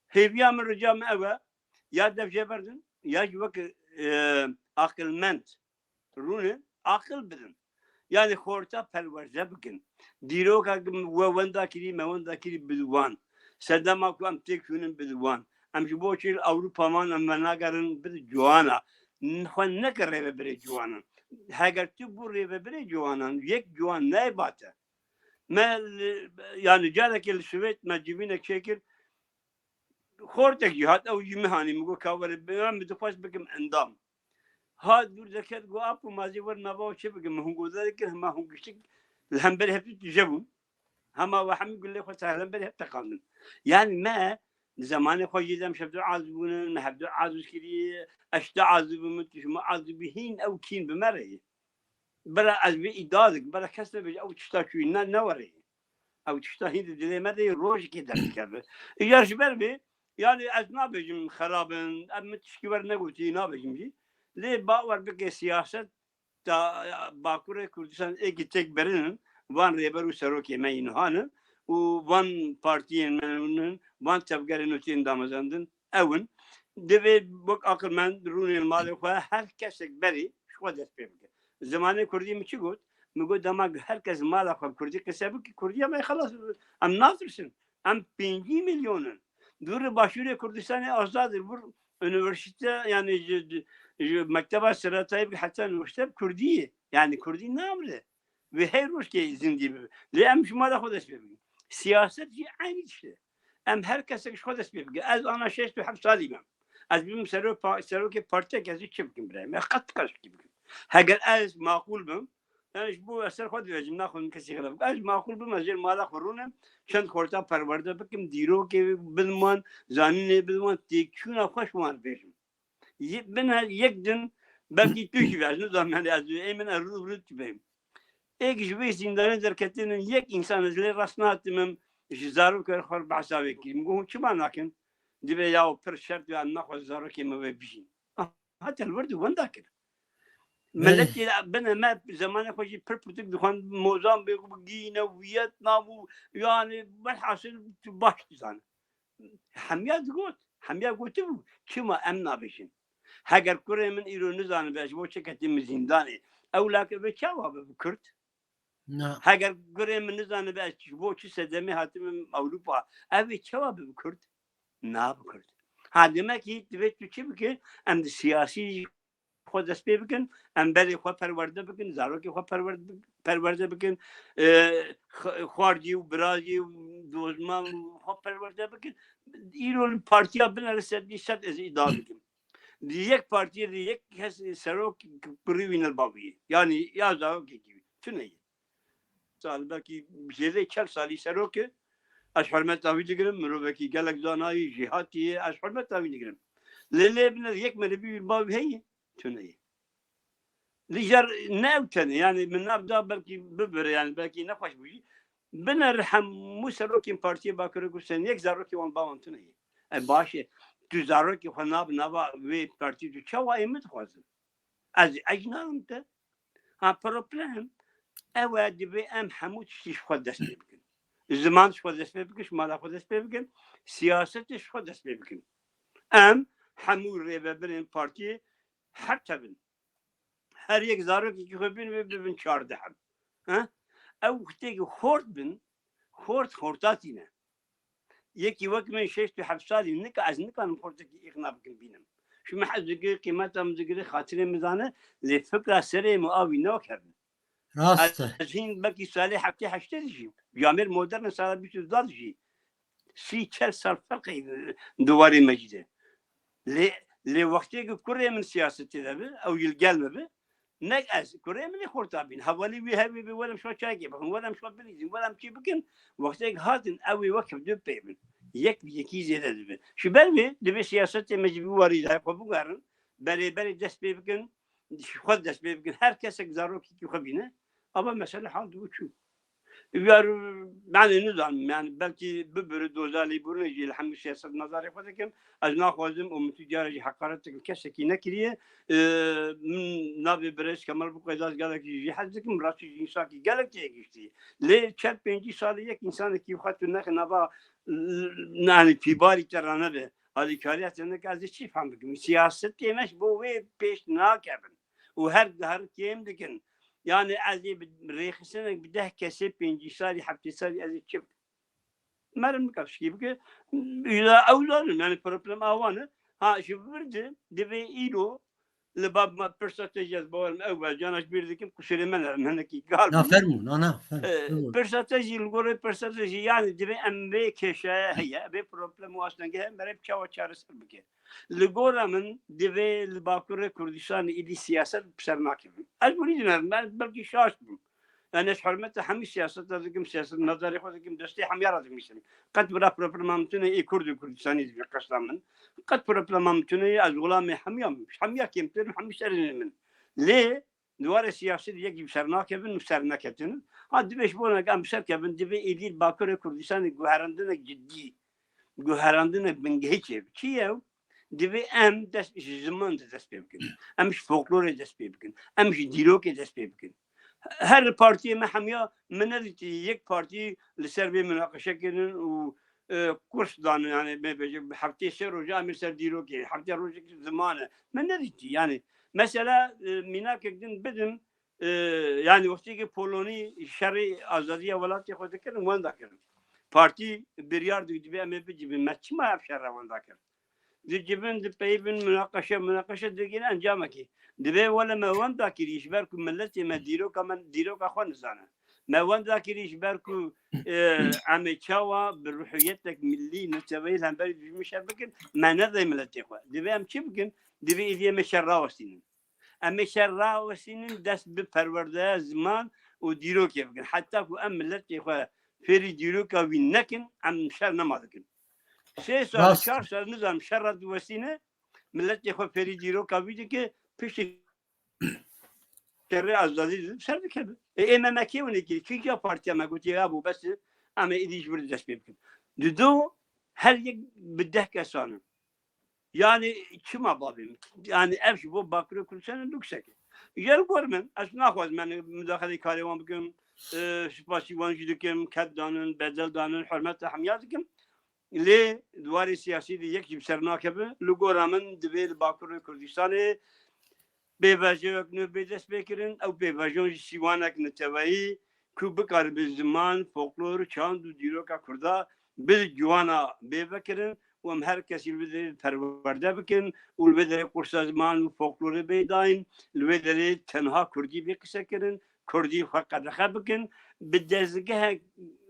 Hêviya min, rica min ew e, ya dev jê berdin, ya jî wek, e, aqilmend rûnin, aqil bidin. Yani xorta perwerde bikin. Dîroka we wenda kirî, me wenda kirî, bidin wan. Sedema ku em têk çûnin, bidin wan. Em ji bo çi li Ewropa man, em venagerin, bidin ciwana. xwe neke rêvebirê ciwanan. Heger tu bû rêvebirê ciwanan, yek ciwan nayê bate. Me li, yani carekê li Swêd me civînek çêkir, xortek jî hat, ew jî min hanî, min got ka were, ben bi dixwest bikim endam. Hat dûr deket, got, "Apo, ma zê wer nava çi bikim?" Min hûn godarê kir, hema hûn giştik li hemberî hev tije bûn. Hema we hemî gulê xwe ser hemberî hev teqandin. Yani me zemanê xwe jî dem şevdu azibûnin, me hevdu aziz kiriye, eşte azibûmin, tu ji me azibî, hîn ew kîn bi me re ye. Bira ez vê îdia dikim, bira kes nebêje ew tişta çûyî ne, newerê. Ew tişta hîn di dilê me de ye, rojekê derdikeve. Îcar ji ber vê, yani ez nabêjim xerab in, em min tişkî wer negotî, nabêjim jî. Lê bawer bike siyaset ta Bakurê Kurdistan êkî têk birinin, van rêber û serokê me yî niha ne û van partiyên me ne, van tevgerên nû tên damezrandin, ew in. Divê wek aqilmend rûnên malê xwe, her kesek berê ji xwe dest pê bike. Zimanê kurdî min çi got? Min got, dema her kes mala xwe bi kurdî qise bike, kurdiya me xelas, em natirsin. Em pêncî milyon in. Dûr li başûrê Kurdistanê azad in. Vur unîversîte, yani ji, ji mekteba seretayî bike heta unîversîte bi kurdî ye. Yani kurdî namire. Wê her rojkê zindî bibe. Lê em ji mala xwe dest pê bikin. Siyaset jî eynî tişt e. Em her kesek ji xwe dest pê bikin. Ez ana şêst û heft salî me. Ez bibim sero-, pa-, serokê partiyek, ez ê çi bikim birayê me? Ez qet nikar şikî bikim. Heger ez maqûl bim, yani ji bo ez ser xwe dibêjim, naxwazim kesî xirab bikim. Ez maqûl bim, ez jêr mala xwe rûnim, çend xorta perwerde bikim, dîrokê bidin wan, zanînê bidin wan, têkçûna xwe ji wan bêjim. Ye-, bin her yek din, belkî tu jî be, ez nizanim, yani ez ê min ez rû rû tu bêm. Êk ji vê zîndanê derketinin yek însan ez lê rast natimim, ji zarokê xwe re behsa wê kirî. Min got, hûn çima nakin? Dibe ya pir şert ya, em naxwazin zarokê me wê bijîn. Hate li wir di wenda kir. Belê. Miletê bine me zemanê xwe jî pir pirtik dixwend, Mozambîk bû, Gîne, Vietnam û, yani, velhasil tu baş dizane. Hemiya digot, hemiya gotibû, çima em nabêjin? Heger kurê min îro nizanibe ji bo çi ketî min zîndanê, ew lake vê çawa be bi Kurd? Na. Heger kurê min nizanibe ez ji bo çi sedemê hatime Ewropa, ev ê çawa be bi Kurd? Na bi Kurd. Ha, demek ki divê tu çi bike? Em di siyasî xwe dest pê bikin, em berê xwe perwerde bikin, zarokê xwe perwerde, perwerde bikin, e, x-, xwarcî û biracî û dozman û xwe perwerde bikin. Îro li partiya binere sedî sed ez îdia dikim. Di yek partiyê de yek kes serok kurî wî ne bavî. Yani ya zarokekî wî. Tune ye. Sal belkî jêrê çel salî serok e. Ez hurmeta wî digirim. Mirovekî gelek zanayî, jêhatî ye. Ez hurmeta wî digirim. Lê lê bine yek merivî wî bavî heye. Tune ye. Li jar ne ew tenê, yani min nav da belkî bibire, yani belkî nexweş bû jî. Biner hemû serokên partiyê Bakurê Kurdistanê yek zarokê wan bawan tune ye. E, baş e. Tu zarokê xwe nav nava wê partiyê tu çawa ê min dixwazin? Ez, ez jî nadim te. Ha, problem ew e, divê em hemû tiştî ji xwe dest pê bikin. Ziman ji xwe dest pê bikin, ji mala xwe dest pê bikin, siyasetê ji xwe dest pê bikin. Em hemû rêvebirên partiyê heft hebin. Her yek zarokekî xwe bînin, wê bibin çardeh heb. Ha? Ew wextê ku xort bin, xort xorta tîne. Yekî wek min şêst û heft salî nika, ez nikarim xortekî îqna bikim bînim. Ji min hez dikir, qîmeta min dikir, xatirê min zane, lê fikra serê min a wî ne wek hev in. Rast e. Ez hîn belkî salê heftê heştê dijîm. Camêr modern e, sala bîst û du dijî. Sî çel sal ferqê di warê me jî de. Lê, lê wextê ku kurê min siyasetê de bi, ew yî li gel me bi, ne ez, kurê min ê xorta bîn. Hevalî wî hevê bi, welem şo çayekê bixin, welem şo bilîzin, welem çi bikin. Wextê ku hatin, ew ê wek hevdu pê bin. Yek bi yekî zêde dibe. Ji ber vê, divê siyasetê me jî bi warî de xwe bigerin, berê berê dest pê bikin, ji xwe dest pê bikin. Her kesek zarokekî xwe bîne, ava mesele hal dibû çû. Yar, yani nizanim, yani belkî bibire doza lêbûrine jî li hemû siyasetmezarê xwe dikim. Ez naxwazim û min tu cara jî heqaret dikim kesekî nekiriye. Ee, min navê birêz Kemal Buqeydaz gelekî jî hez dikim. Rastî jî însankî gelek têgiştî. Lê çend pêncî salî yek însanekî xwe tu nexe nava, yani pîbarî te ranebe. Alîkariya te neke ez ê çi fam bikim? Siyasetê me ji bo wê pêş nakevin. Û her dihar kêm dikin. Yani ez ê bi rêxistinek bi deh kesê, pêncî salî, heftê salî ez ê çi bikim? Merim bike, pişkî bike. Ya ew zanin, yani problem awa ne. Ha, ji vir de divê îro Li ba pirsa te jî ez bawerim ew be, cana ji bîr dikim, qusûrê me ne, hinekî gal. Na fermû, na, na, fermû. Pirsa te jî, li gorê pirsa te jî, yanî divê em vê kêşeye heye, vê problem û astengê heye, merê çawa çareser bike. Li gora min divê li Bakurê Kurdistanê êdî siyaset bi ser nakevin. Ez hûnî dinerim, ez belkî şaş bûm. Yani ez hurmeta hemî siyaseta dikim, siyasetmedarê xwe dikim, destê hemya re dimîsim. Qet bira problema min tune ê Kurd û Kurdistanî dibî qesta min. Qet problema min tune ye, ez xulamê hemya, hemya kêmtir in, hemî serê min. Lê di warê siyasî de yekî bi ser nakevin û ser neketin. Ha, divê ji bo em bi ser kevin, divê êdî li Bakurê Kurdistanê guherandinek cidî, guherandinek bingehî çêbe. Çi ye? Divê em dest ji ziman de dest pê bikin. Em ji folklorê dest pê bikin. Em ji dîrokê dest pê bikin. Her partiyê me hemiya, min nedîtî yek partî li ser vê minaqeşe kirin û, e, kurs dan, yani, bê bêje, heftê sê roja em ê ser dîrokê, heftê rojek ziman e. Min nedîtî, yani. Mesela, e, mînakek din bidim, e, yani, wextê ki Polonî şerê azadiya welatê xwe dikirin, wenda kirin. Partî biryar dî, dibê em ê bicivin. Me çima ev şerre wenda kir? Dicivin, dipeyivin, munaqeşe, munaqeşe digihîne encamekê. Divê wele me wenda kirî, ji ber ku miletê me dîroka me, dîroka xwe nizane. Me wenda kirî, ji ber ku, e, em ê çawa bi ruhiyetek millî, neteweyî li hemberî dijmin şer bikin, me nedayê miletê xwe. Divê em çi bikin? Divê êdî em ê şer rawestînin. Em ê şer rawestînin, dest bi perwerdeya ziman û dîrokê bikin. Heta ku em miletê xwe fêrî dîroka wî nekin, em şer nema dikin. Sê sal, çar sal, nizanim, şer ra diwestîne, miletê xwe fêrî dîroka wî dike, piştî şerê azadî ser dikeve. Ê, ê me me kê winê kir? Kîja partiya me gotiye, ya bû bes e, em ê êdî ji vir dest pê bikin. Dido her yek bi deh kesan in. Yani çima babê min? Yani ev ji bo Bakurê Kurdistanê lûksek e. Ji gor min, ez naxwazim yani mudaxelê karê wan bikim, e, spasî wan jî dikim, ked danin, bedel danin, hurmeta hemiya dikim. Lê di warê siyasî de yek jî bi ser nakeve. Li gora min divê li Bakurê Kurdistanê pêvajoyek nû bê dest pê kirin. Ew pêvajon jî sîwanek neteweyî ku bikaribe ziman, folklor, çand û dîroka Kurda bi ciwana bê vekirin û em her kesî li vê derê perwerde bikin û li vê derê kursa ziman û folklorê bê dayîn, li vê derê tenha Kurdî bê qise kirin, Kurdî xwe qedexe bikin, bi dezgehek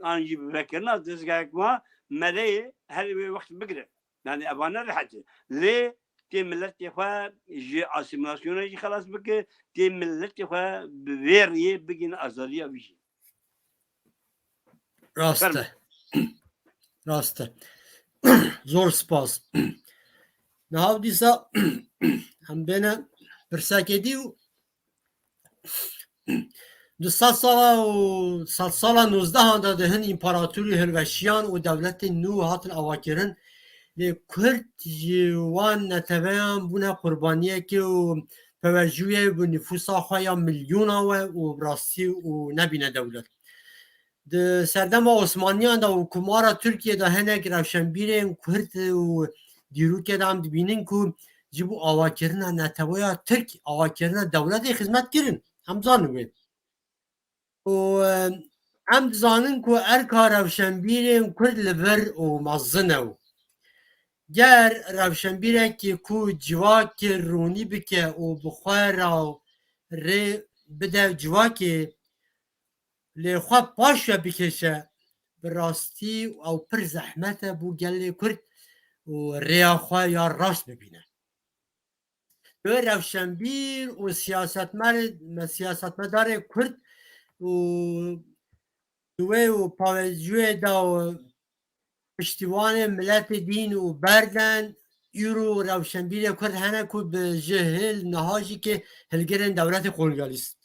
an jî bi vekirina dezgehek wa me rê her wê wext bigire. Yani evane rehet e. Lê tê miletê xwe ji asîmîlasyonê jî xelas bike, tê miletê xwe bi vê riyê bigihîne azadiya wî jî. Rast e. Rast e. Zor spas. Niha dîsa em bêne pirsekê dî û di sed sala û sedsala nozdehan de di hin împaratorî hilweşiyan û dewletên nû hatin avakirin. Lê Kurd ji wan neteweyan bûne qurbaniyekê û pevejûyê bi nifûsa xwe ya milyona we û bi rastî û nebîne dewlet. Di serdema Osmaniyan de û Komara Tirkiyê de hinek rewşenbîrên Kurd û dîrokê de em dibînin ku ji bo avakirina neteweya Tirk, avakirina dewletê xizmet kirin. Em zanin wê. Û, e, em dizanin ku erka rewşenbîrên Kurd li vir û mezin e û ger rewşenbîrekî ku civakê ronî bike û bi xwe re rê bide civakê, lê xwe paş ve bikêşe, bi rastî ew pir zehmet e bo gelê Kurd û rêya xwe ya rast bibîne. Wê rewşenbîr û siyasetmer-, me-, siyasetmedarê Kurd û di wê û pavêjûyê de û piştîwanê miletê dîn û berden, îro rewşenbîrê Kurd hene ku bi ji hil niha jî kê hilgirên dewletê kolonyalîst.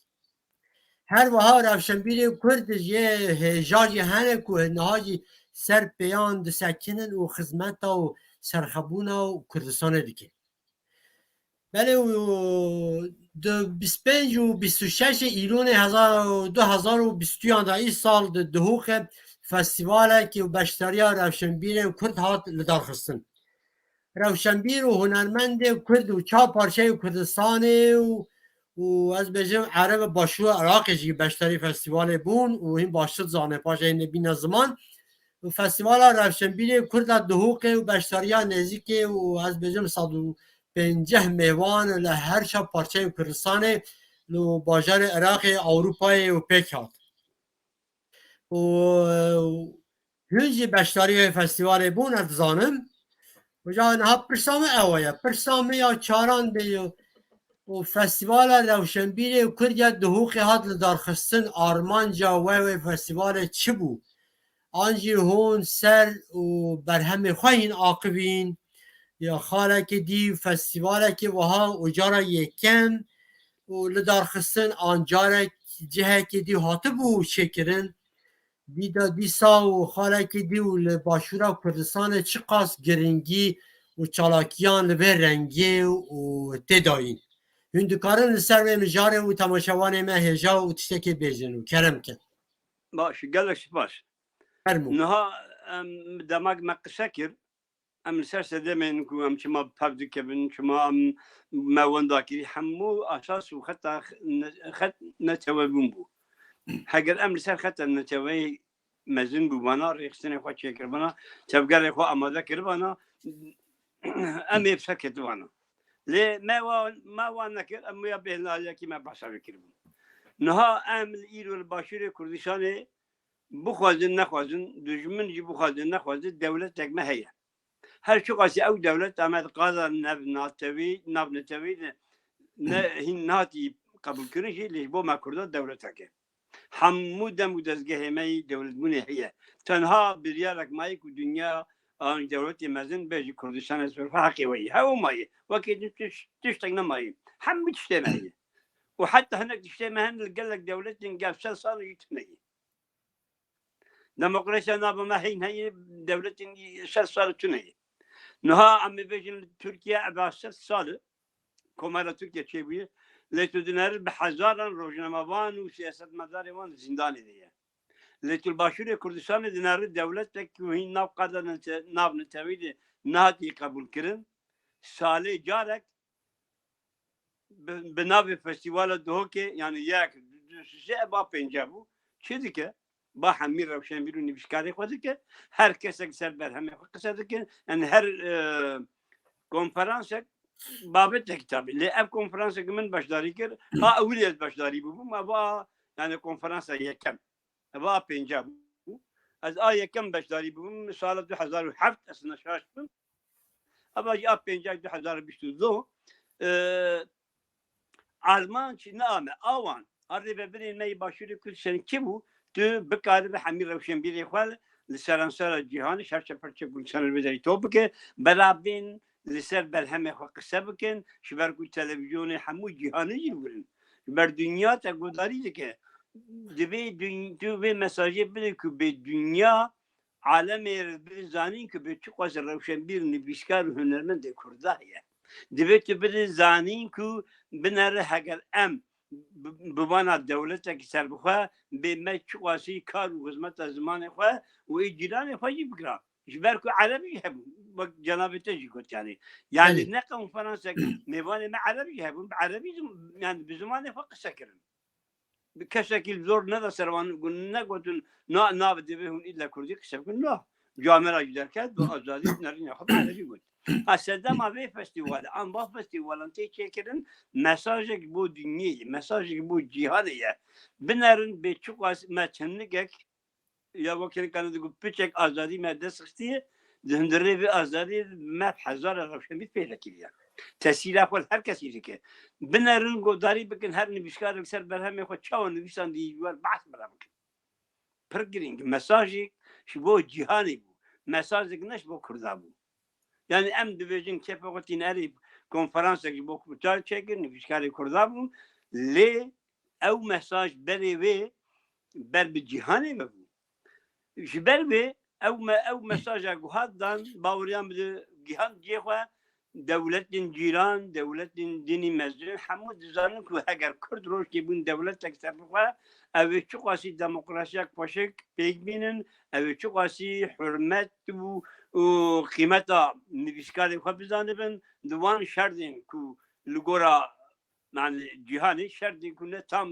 Her wiha rewşenbîrê Kurd ji yê hêja jî hene ku niha jî ser pêyan disekinin û xizmeta û serxebûna û Kurdistanê dikin. Belê û di bîst pênc û bîst û şeş Îlonê hezar, du hezar û bîst yan de îsal di Duhokê festîvalekî û beşdariya rewşenbîrên Kurd hat lidarxistin. Rewşenbîr û hunermendê Kurd û çar parçeyê Kurdistanê û, û ez bêjim Ereb Başûr Iraqê jî beşdarî festîvalê bûn û hîn baştir zanê paşê hîn bîne ziman. Û Festîvala Rewşenbîrê Kurd a Duhokê û beşdariya nêzîkê û ez bêjim sed û pênceh mêvan li her çar parçeyên Kurdistanê li bajarê Iraqê, Ewropayê û pêk hat. Û hûn jî beşdarî wê festîvalê bûn, ez dizanim. Uca niha pirsa min ew ye. Pirsa min ya çaran bê û festîvala Rewşenbîrê û Kurdiya Duhokê hat li darxistin, armanca we wê festîvalê çi bû? An jî hûn ser û berhemê xwe hîn aqivîn? Ya xalekê dî festîvalekê wiha û cara yekem û li darxistin an carek cihekê dî hatibû çêkirin? Dîda dîsa û xalekê dî û li Başûra Kurdistanê çiqas giringî û çalakiyan li vê rengê û tê dayîn? Hûn dikarin li ser vê mijarê û temaşevanê me hêja û tiştekê bêjin û kerem kin. Baş, gelek spas. Fermû. Niha em demek me qise kir, em li ser sedemên ku em çima bi pev dikevin, çima em me wenda kirî, hemû esas û xeta ne-, xet netewebûn bû. Heger em li ser xeta neteweyê mezin bû vana, rêxistinê xwe çêkiribana, tevgerê xwe amade kiribana, em ê bi ser ketivana. Lê me wa, me wan nekir, em ya bêhnaliyekî me behsa vê kiribû. Niha em li îro li Başûrê Kurdistanê bixwazin nexwazin, dijmin jî bixwazin nexwazin, dewletek me heye. Her çiqasî ew dewlet ame qada nev natewî, navnetewî de ne, hîn nehatî qebûlkirin jî, lê ji bo me Kurda dewletek e. Hemû dem û dezgehê me yî dewletbûnê heye. Tenha biryarek mayî ku dinya an dewletê mezin bê ji Kurdistanê serxwe heqê we yî. Hew mayî. Wekî din tiş-, tiştek nemayî. Hemû tiştê me heye. Û heta hinek tiştê me hene li gelek dewletên gel sed sal jî tune yî. Demokrasiya nava me hîn heye, dewletên sed sal tune ye. Niha em ê bêjin li Tirkiye eva sed sal e, Komara Tirkiye çêbûye, lê tu dinêrî bi hezaran rojnamevan û siyasetmedarê wan di zindanê de ye. Lê tu li Başûrê Kurdistanê dinêrî dewletek ku hîn nav qada nete-, navnetewî de nehatiye qebûlkirin, salê carek bi, bi navê Festîvala Duhokê, yani yek, du, du, sê, ba pênce bû. Çi dike? Ba hemî rewşenbîr û nivîskarê xwe dike. Her kesek ser berhemê xwe qise dike. Yani her, e, konferansek babetek tabi. Lê ev konferansek min beşdarî kir. A ewilî ez beşdarî bûbûm. Eva, yani konferansa yekem. Eva a pênca bû. Ez a yekem beşdarî bûbûm. Sala du hezar û heft ez ne şaş bim. Eva jî a pênca du hezar û bîst û du. E, Armanc ne ame, awan. A rêvebirên me yê Başûrê Kurdistanê kî bû? Tu bikaribe hemî rewşenbîrê xwe li seransera cîhanê, şer çeperçe Kurdistanê li vê derê top bike, belavên li ser berhemê xwe qise bikin, ji ber ku televîzyonê hemû cîhanê jî li wir in. Ji ber dinya te guhdarî dike. Divê dun-, tu vê mesajê bide ku bê dinya alemê re bide zanîn ku bê çiqas rewşenbîr, nivîskar û hunermendê Kurda heye. Divê tu bide zanîn ku binere heger em bi, bi vana dewletekî serbixwe bê me çiqasî kar û xizmeta zimanê xwe û ê cîranê xwe jî bikira. Ji ber ku Ereb jî hebûn. Wek cenabê te jî got yani. Yani Belê. Ne konferansek mêvanê me Ereb jî hebûn. Bi Erebî zim-, yani bi zimanê xwe qise kirin. Bi kesekî li zor neda ser wan, negotin, na, nav divê hûn îdle Kurdî qise bikin. Na. Camera jî derket, bi azadî nerîna xwe bi Erebî got. Ha, sedema vê festîvalê, an va festîvalan tê çêkirin, mesajek bo dinyê ye, mesajek bo cîhanê ye. Binerin bê çiqas me çimnikek, ya wekî nikane digot, piçek azadî me dest xistiye, di hundirê vê azadiyê me hezara rewşenbîr pêre kiriye. Tesîra xwe li her kesî dike. Binerin, guhdarî bikin, her nivîskarek ser berhemê xwe çawa nivîsandî, ji wan behs bira bikin. Pir girîng, mesajek ji bo cîhanê bû. Mesajek ne ji bo Kurda bû. Yani em dibêjin kêfa xwe tîne erê konferansek ji bo Kurda çêkir, nivîskarê Kurda bû. Lê ew mesaj berê wê ber bi cîhanê ve bû. Ji ber wê ew me-, ew mesaja ku hat dan, baweriyan bi gihand cihê xwe, dewletên cîran, dewletên dinî mezin, hemû dizanin ku heger Kurd rojkê bûn dewletek serbixwe, ew ê çiqasî demokrasiyek xweşik pêk bînin, ew ê çiqasî hurmet û, û qîmeta nivîskarê xwe bizanibin, di wan şerdên ku li gora, yani, cîhanê şerdên ku ne tam,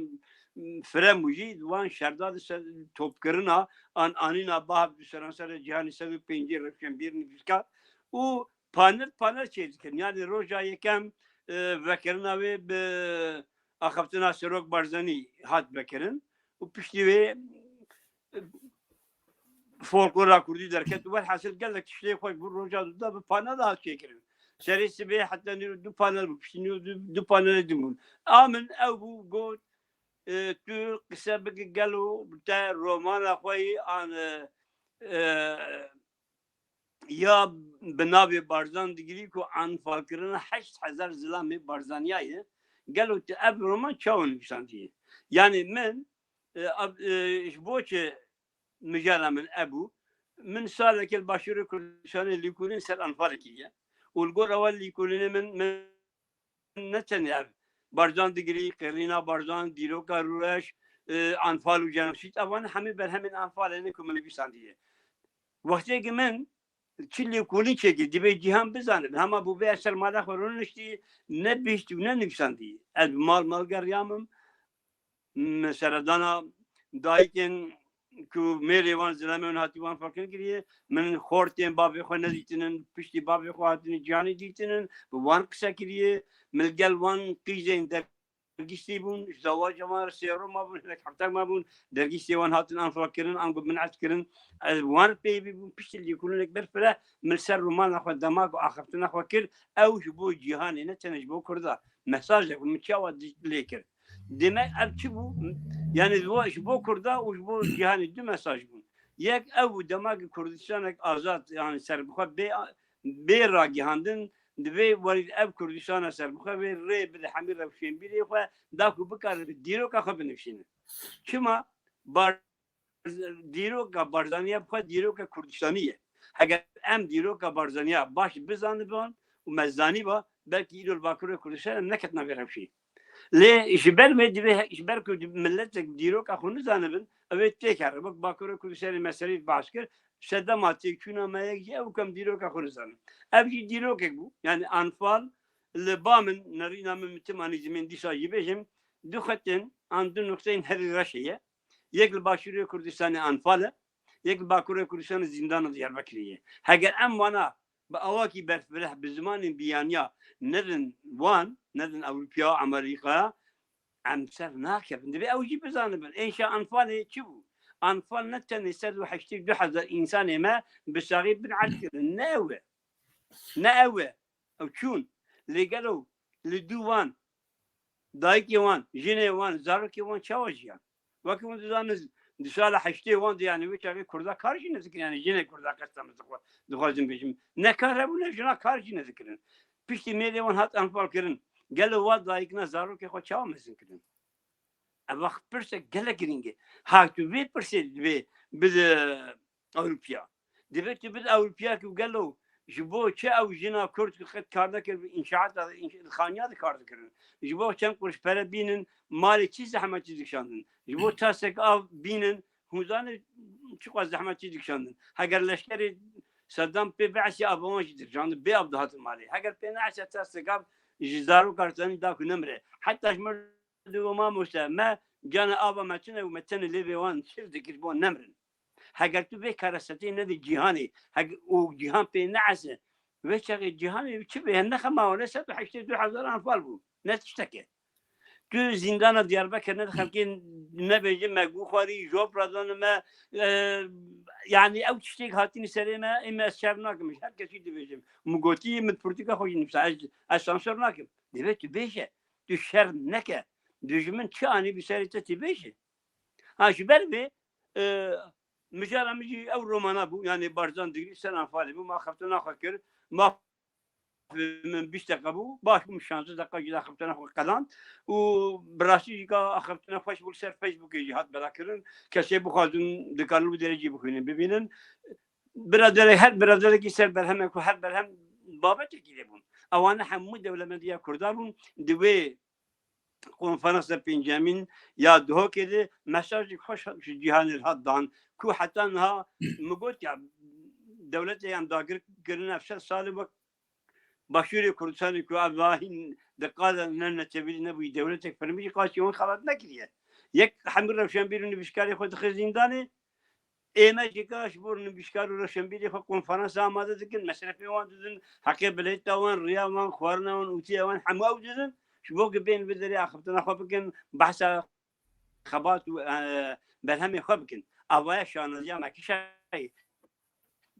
m, firem û jî di wan şerda di ser topkirina an anîna bav di seranserê cîhanê sed û pêncî rewşenbîr nivîskar û panel panel çêdikirin. Yani roja yekem, e, vekirina wê bi axaftina Serok Barzanî hat vekirin û piştî wê, e, folklora kurdî derket û welhasil gelek tiştê xweş bû, roja duda bi panel hat çêkirin. Serê sibê heta nîro du panel bû, piştî nîro du, du panelê din bûn. A min ew bû, got, e, tu qise bike gelo te romana xwe yî an, e, e, ya bi navê Barzan digirî ku anfalkirina heşt hezar zilamê Barzaniya ye. Gelo tu ev roman çawa nivîsandiye? Yani min, e, ab-, e, ji bo çi mijara min ebû, min salekê li Başûrê Kurdistanê lîkolîn ser anfalê kiriye. Û li gor ewa lîkolînê min, min ne tenê ev Barzan digirî, qirîna Barzan, dîroka rûreş, e, anfal û jenosîd, evan hemî berhemên anfalê ne ku min nivîsandiye. Wextê ki min çi lêkolîn çêkir, divê cîhan bizane. Hema bû vê ser mala xwe rûniştî, ne bihiştî û ne nivîsandî. Ez bi mal mal geriyamim. Min seredana dayikên ku mêrê wan, zilamê wan hatî wan anfalkirin kiriye. Min xortên bavê xwe nedîtinin, piştî bavê xwe hatine cîhanê dîtinin, bi wan qise kiriye. Min li gel wan qîzên dergîstî bûn, ji zewaca wan re sê roma bûn, hinek heftek ma bûn, dergîstê wan hatin anfalkirin, ango min erd kirin. Ez wan peyvî bûm, piştî lêkolînek berfireh, min ser romana xwe dema ku axaftina xwe kir, ew ji bo cîhanê ne tenê ji bo Kurda. Mesajek min çawa di-, lê kir. Demek ev çi bû? Yani ji bo, ji bo Kurda û ji bo cîhanê du mesaj bûn. Yek ew bû, dema ki Kurdistanek azad, yani serbixwe bê, bê ragihandin, divê werî ev Kurdistana serbixwe bê rê bide hemî rewşenbîrê xwe, da ku bikare dîroka xwe binivîsîne. Çima? Bar-, dîroka Barzaniya bi xwe dîroka Kurdistanî ye. Heger em dîroka Barzaniya baş bizanibin û me zanîba, belkî îro li Bakurê Kurdistanê em neketina vê rewşê. Lê ji ber wê divê he-, ji ber ku di-, miletek dîroka xwe nizanibin, ew ê têkere. Wek Bakurê Kurdistanê meseleyê bahs kir, sedema têkçûna me yek jî ew ku em dîroka xwe nizanin. Ev jî dîrokek bû. Yani anfal li ba min, nerîna min, min tim anî zimên dîsa jî bêjim, du xetên an du nuqteyên herî reş heye. Yek li Başûrê Kurdistanê anfal e, yek li Bakurê Kurdistanê zîndana Diyarbekirê ye. Heger em wana bi awakî berfireh bi zimanên biyaniya nedin wan, nedin Ewropiya, Amerîkaya, em ser nakevin. Divê ew jî bizanibin. Êşa Anfalê çi bû? Anfal ne tenê sed û heştê du hezar însanê me bi saxî bin erd kirin. Ne ew e. Ne ew e. Ew çûn. Lê gelo li dû wan, dayikê wan, jinê wan, zarokê wan çawa jiyan? Wekî hûn dizanin, di sala heştê wan de, yani wê çaxê Kurda kar jî nedikirin, yani jinê Kurda qesta min dixwe-, dixwazim bêjim. Ne kar hebû, ne jina kar jî nedikirin. Piştî mêrê wan hat enfal kirin. Gelo wa dayikna zarokê xwe çawa mezin kirin? Ev wext pirsek gelek girîng e. Ha tu vê pirsê divê bide Ewropiya. Divê tu bide Ewropiya ku gelo ji bo çi ew jina Kurd ku qet kar nekir bi înşaata de, înş-, xaniya de kar dikirin. Ji bo çend kuruş pere bînin, malê çi zehmetî dikişandin. Ji bo tasek av bînin, hûn zanî çiqas zehmetî dikişandin. Heger leşkerê Sedam pê Be'sî ava wan jî dikişandin, bê av dihatin malê. Heger pê ne'ese tasek av ji zaroka Kurdistanî da ku nemire. Heta ji mir digo mamoste, me cana ava me tune û me tenê lêvê wan şir dikir ji bo nemrin. Heger tu vê karasetê nedî cîhanê, heg-, û cîhan pê ne'ese, vê çaxê cîhanê çi bê, hende xema wane sed û heştê du hezar enfal bû. Ne tiştek e. Tu zîndana Diyarbekir ne xelkê nebêje me guxwarî, jop radane me, e, yani ew tiştêk hatînî serê me, ê me ez şer nakim, ji her kesî dibêjim. Min gotî, min pirtûka xwe jî nivîsa, ez, ez sansor nakim. Divê tu bêje, tu şer neke. Dijmin çi anî bi serê te, tu bêje. Ha, ji ber vê, e, mijara min jî ew romana bû, yani Barzan Digrî ser enfalê bû, ma xeftina xwe kir, ma min bîst deqa bû, baş bû, min şazdeh deqa jî da xeftina xwe qeland û bi rastî jî ka xeftina xweş bû, li ser Facebookê jî hat belakirin, kesê bixwazin dikarin wî derê jî bixwînin, bibînin. Biraderek, her biraderekî ser berhemek û her berhem babetekî lê bûn. Ewane hemû dewlemediya Kurda bûn, di wê konferansa pêncemîn ya Duhokê de mesajek xweş ji cîhanê re hat dan ku heta niha min got ya dewletê em dagir kirine ev sed salê wek Başûrê Kurdistanê ku ev vahîn di qada ne netewî nebûyî dewletek fermî jî qasî wan xelat nekiriye. Yek hemî rewşenbîr û nivîskarê xwe dixe zîndanê, Ê me jî ka ji bo nivîşkar û roşenbîrê xwe konferansa amade dikin, mesrefê wan didin, heqê bilêta wan, riya wan, xwarina wan, ûtiya wan, hemû ew didin. Ji bo ku bên vê derê axiftina xwe bikin, behsa xebat û, e, berhemê xwe bikin. Avaya şanaziya me kişayê.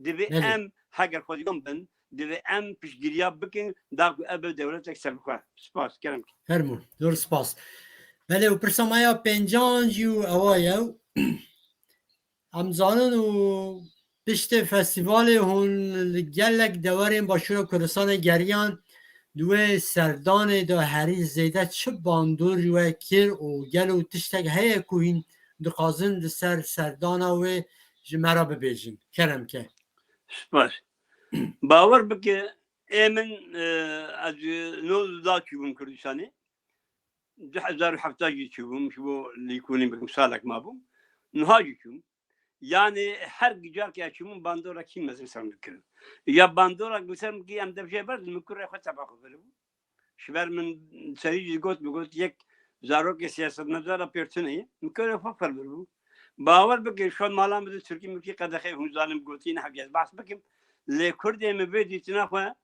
Divê Belê. em heger xwedîyan bin, divê em piştgiriya bikin, da ku ev be dewletek serbixwe. Spas, kerem. Fermû, zor spas. Belê, û pirsa me ya pêncan jî û ewa ye. Em zanin û piştê festîvalê hûn li gelek dewarên Başûra Kurdistanê geriyan, di wê serdanê de herî zêde çi bandor ji we kir û gelo tiştek heye ku hîn dixwazin di ser serdana wê ji me re bibêjin? Kerem ke. Spas. Bawer bike, ê min, e, ez nod da çûbûm Kurdistanê. Du hezar û heft jî çûbûm, ji bo lîkonî bikim, salek mabûm. Niha jî çûm. Yani her gicar ki çûbûm bandora kî mezin ser min dikirin. Ya bandora li ser min kî em dev jê berdin, min kurê xwe teba xwe biribû. Ji ber min serî jî got, min got, yek zarokê siyasetmedara pêr tune ye. Min kurê xwe fir biribû. Bawer bike, şo mala min de Tirkî mirkî qedexê hûn zanin gotî ne heviyaz behs bikim. Lê Kurdê min vê dîtina xwe,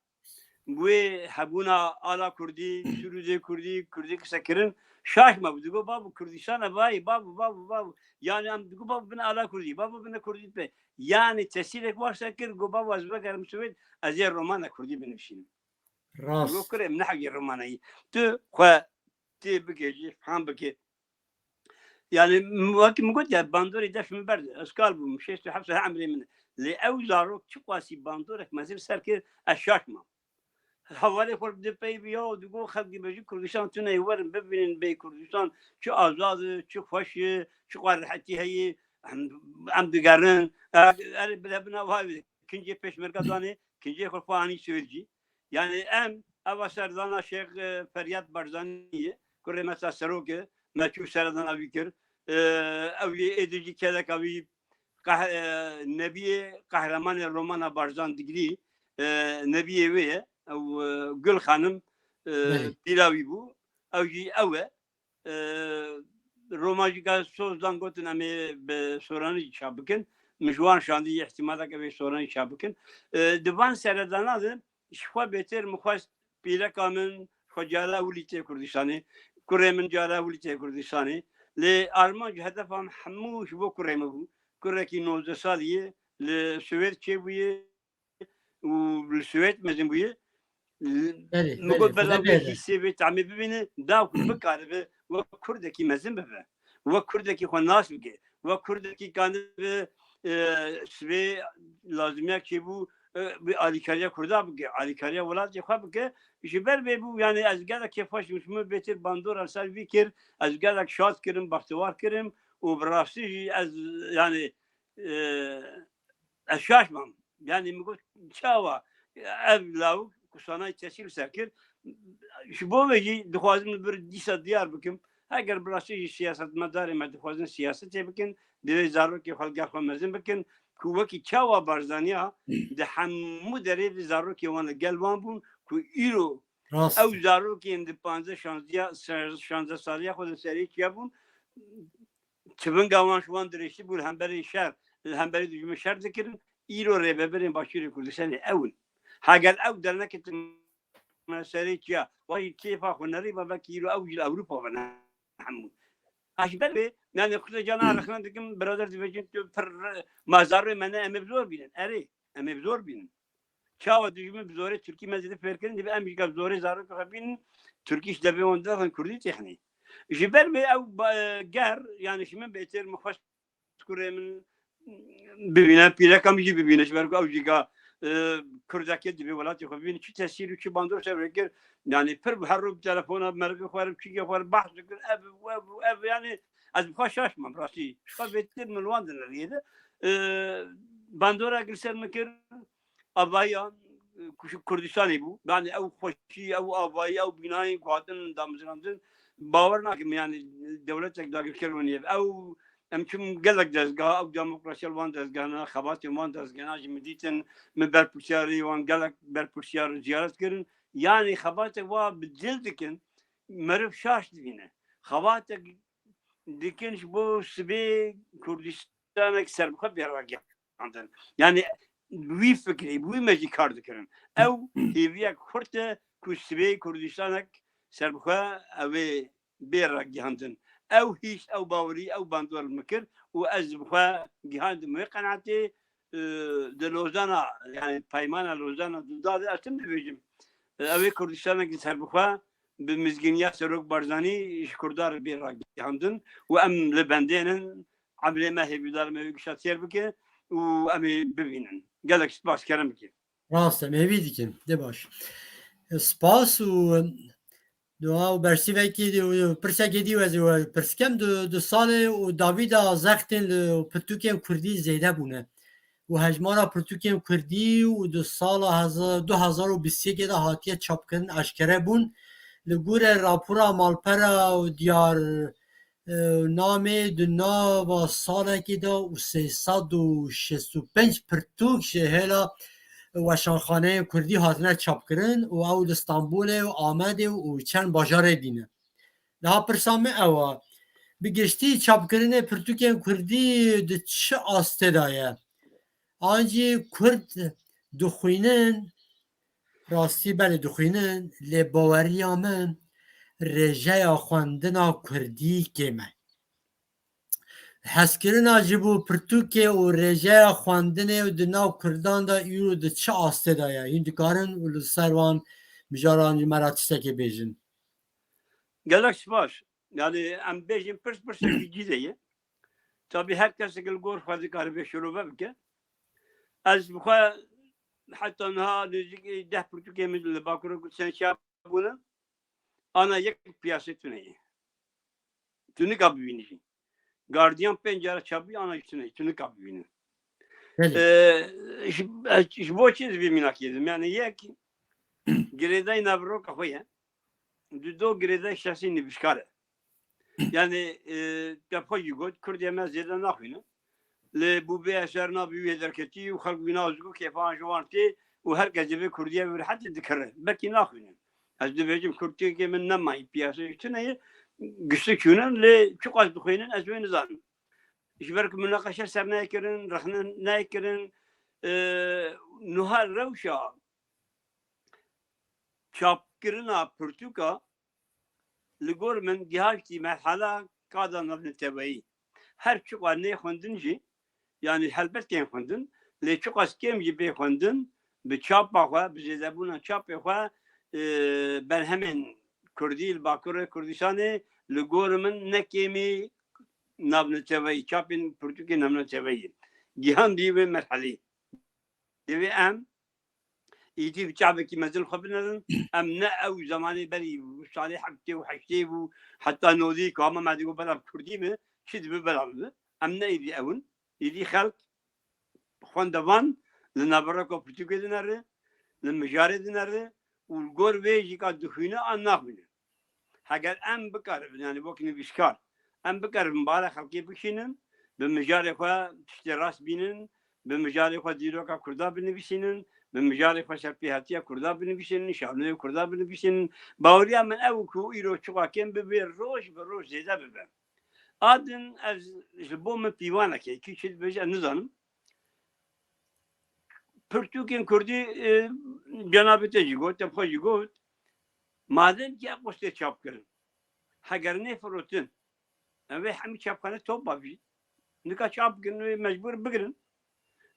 wê hebûna ala Kurdî, sûrûdê Kurdî, Kurdî qise kirin, şaş mabû. Digo, "Babo, Kurdistan e vayê, babo, babo, babo." Yani em digo, "Babo, bin ala Kurdî, babo, bin Kurdî be." Yani tesîrek wasa kir, go, "Babo, ez vegerim Swêd, ez ê romana Kurdî binivîsînim." Rast. Digo, "Kurê min, ne hewce romana yî. Tu xwe tê bike jî, feham bike." Yani, m-, wekî min got, ya bandorê def min berdi. Ez kal bûm, şêst û heft sal emrê min. Lê ew zarok çiqasî bandorek mezin ser kir, ez şaş mam. Hevalê xwe di pey bi ya, digo xelkî bêjî Kurdistan tune ye, werin bibînin bê Kurdistan çi azad e, çi xweş e, çi xwe rehetî heye, em, em digerin. E, erê bide bina vay, kincê pêşmerga danê, kincê xwe xwe anî Swêd jî. Yani em, eva serdana Şêx, e, Feryad Barzanî ye, kurê me sa serok e, me çû seredana wî kir. E, ew yê êdî jî kedeka wî qeh-, e, Nebiyê qehremanê romana Barzan digirî, e, Nebiyê wê ye. Ew, e, Gul Xanim, e, Belê. Pîra wî bû. Ew jî ew e. E, Roma jî ka soz dan gotin em ê bi soranî çap bikin. Min ji wan şandî, îhtimalek ew ê soranî çap bikin. E, di van seredana de ji xwe bêtir min xwest pîreka min xwe cara ewilî tê Kurdistanê, kurê min cara ewilî tê Kurdistanê. Lê armanc, hedefa min hemû ji bo kurê min bû. Kurekî nozdeh salî ye, li Swêd çêbûye û li Swêd mezin bûye. Belê, Min belê, got, xwe bela de wê bêre. Hîsê vê tamê bibîne, da ku bikaribe wek Kurdekî mezin bibe. Wek Kurdekî xwe nas bike. Wek Kurdekî kanibe, e, sibê lazimiyek çêbû, e, bi alîkariya Kurda bike, alîkariya welatê xwe bike. Ji ber vê bû, yani ez gelek kêfxweş bûm, ji min bêtir bandora ser vî kir, ez gelek şad kirim, bextewar kirim û bi rastî jî ez, yani, e, ez şaş mam. Yani min got, çawa ev lawik ku sanayî tesîl ser kir? Ji bo vê jî dixwazim li vir dîsa diyar bikim. Heger bi rastî jî siyasetmedarê me dixwazin siyasetê bikin, divê zarokê xwe li gel xwe mezin bikin, ku wekî çawa Barzaniya di hemû derê de zarokê wan li gel wan bûn, ku îro Rast. Ew zarokên di panzdeh şanzdiya, şanzdeh saliya xwe de serê çiya bûn, çivinga wan ji wan dirêjtî bû, li hemberî şer, li hemberî dijmin şer dikirin, îro rêvebirên Başûrê Kurdistanê ew in. Heger ew dernekê me serê çiya, wayî kêfa xwe nerî, belkî îro ew jî li Ewropa ve ne hemû. Ha, ji ber vê, yani, xwe cana rexne dikim, birader dibêjin, tu pir mazarê me ne, em ê bi zor bînin. Erê, em ê bi zor bînin. Çawa dijmin bi zorê Tirkî me zêde fêr kirin, divê em jî bi zorê zarokê xwe bînin, Tirkî ji devê wan derxin, Kurdî têxinê. Ji ber vê ew ba-, ger, yani ji min bêtir min xwest kurê min bibîne, pîreka min jî bibîne, ji ber ku ew jî ga, e, Kurdekê divê welatê xwe bibîne, çi tesîr û çi bandor ser wê kir. Yani pir her roj bi telefona merivê xwe re, çîkê xwe re behs dikir, ev, ev, ev, yani ez bi xwe şaş mam rastî. Ji xwe bêtir min li wan diniriyê de. E, bandora li ser min kir, avahiya, e, Kurdistanê bû. Yani ew xweşî, ew avahî, ew bînayên ku hatin damezrandin, bawer nakim, yani dewletek dagirker waniye. Ew, em çûn gelek dezgeha, ew demokrasiya li wan dezgehana, xebatên wan dezgehana jî min dîtin, min berpirsiyarê wan, gelek berpirsiyar ziyaret kirin. Yani xebatek wa bi dil dikin, meriv şaş dibîne. Xebatek dikin ji bo sibê Kurdistan Kurdistanek serbixwe bê ragihandin. Yani wî fikrê, wî me jî kar dikirin. Ew hêviyek xurt e ku sibê Kurdistanek serbixwe ew ê bê ragihandin. Ew hîs, ew bawerî, ew bandor min kir û ez bi xwe gihandim wê qenaetê, e, di Lozana, yani peymana Lozana duda de ez tim dibêjim. E, ew ê Kurdistanek serbixwe bi mizgîniya Serok Barzanî ji Kurda re bê ragihandin û em li bendê nin, emrê me hêvîdar me wê gişa têr bike û em ê bibînin. Gelek spas, kerem bike. Rast e, em hêvî dikin. De baş. Spas û dua û bersîvekî dî û pirsekê dî ez ê pirskem di, di salê û davîda zextên li pirtûkên kurdî zêde bûne. Û hejmara pirtûkên kurdî û di sala heza-, du hezar û bîst yekê de hatiye çapkirin eşkere bûn. Li gorî rapora malpera û diyar e, namê di nava salekê de û sê sed û şêst û pênc pirtûk ji hêla weşanxaneyên kurdî hatine çapkirin û ew li Stenbolê û Amedê û çend bajarê dî ne. Niha pirsa min ew e, bi giştî çapkirinê pirtûkên kurdî di çi astê de ye? An jî kurd dixwînin, rastî belê dixwînin, lê baweriya min rêjeya xwendina kurdî kêm e. Hezkirina ji bo pirtûkê û rêjeya xwendinê di nav kurdan de îro di çi astê de ye? Hîn dikarin û li ser van mijaran ji me re tiştekê bêjin? Gelek spas. Yani em bêjin pirs pirsekî cî de ye. Tabî her kesek li gor xwe dikare vê şirove bike. Ez bi xwe heta niha nêzîkî deh pirtûkê min li Bakurê Kurdistanê çap bûne. Ana yek piyasê tune ye. Tu nika bibînî jî. Gardiyan pênc cara çap bî, ana jî tune ye. Tu nika bibînî. Belê. Ee, ji, ji bo çi ez vê mînakê didim? Yani yek girêdayî naveroka xwe ye. Dudo girêdayî şexsî nivîskar e. Yani, e, te xwe jî got, Kurdê me zêde naxwînin. Lê bû bê eser nabî wî derketî û xelk wî nazikû kêfan ji wan tê û her kes divê Kurdiyê bi rehetî dikire. Belkî naxwînin. Ez dibêjim Kurdiyekê min nemayî piyaseyê tune ye. Giştî çûnin lê çiqas dixwînin ez wê nizanim. Ji ber ku munaqeşe ser neyê kirin, rexne neyê kirin, e, nuha rewşa çapkirina pirtûka li gor min gihiştî merhala kada navneteweyî. Her çiqa nê xwendin jî, yanî helbet kêm xwendin, lê çiqas kêm jî bê xwendin, bi çapa xwe, bi zêdebûna çapê xwe, e, berhemên kurdî li Bakurê Kurdistanê li gor min ne kêmî navneteweyî, çapên pirtûkên navneteweyî gihandî wê merhelî. Divê em êdî bi çavekî mezin xwe binerin. Em ne ew zemanê berî salê heftê û heştê bû, heta nodî ku hema me digot belav kurdî bi, çi dibi belav bi. Em ne êdî ew in. Êdî xelk xwendevan li navereka pirtûkê dinere, li mijarê dinere û li gor vê jî ka dixwîne an naxwîne. Heger em bikaribin, yani wek nivîskar, em bikaribin bala xelkê bikişînin, bi mijarê xwe tiştê rast bînin, bi mijarê xwe dîroka Kurda binivîsînin, bi mijarê xwe serpêhatiya Kurda binivîsînin, şanoyê Kurda binivîsînin. Baweriya min ew ku îro çiqa kêm bibe, roj bi roj zêde bibe. A din ez ji bo min pîvaneke, kî çi dibêje, ez nizanim. Pirtûkên kurdî, e, cenabê te jî got, te xwe jî got, madem ki ev qostê çap kirin, heger nê firotin, em vê hemî çapxane top bavî, nika çap bikin, wê mecbûr bigirin.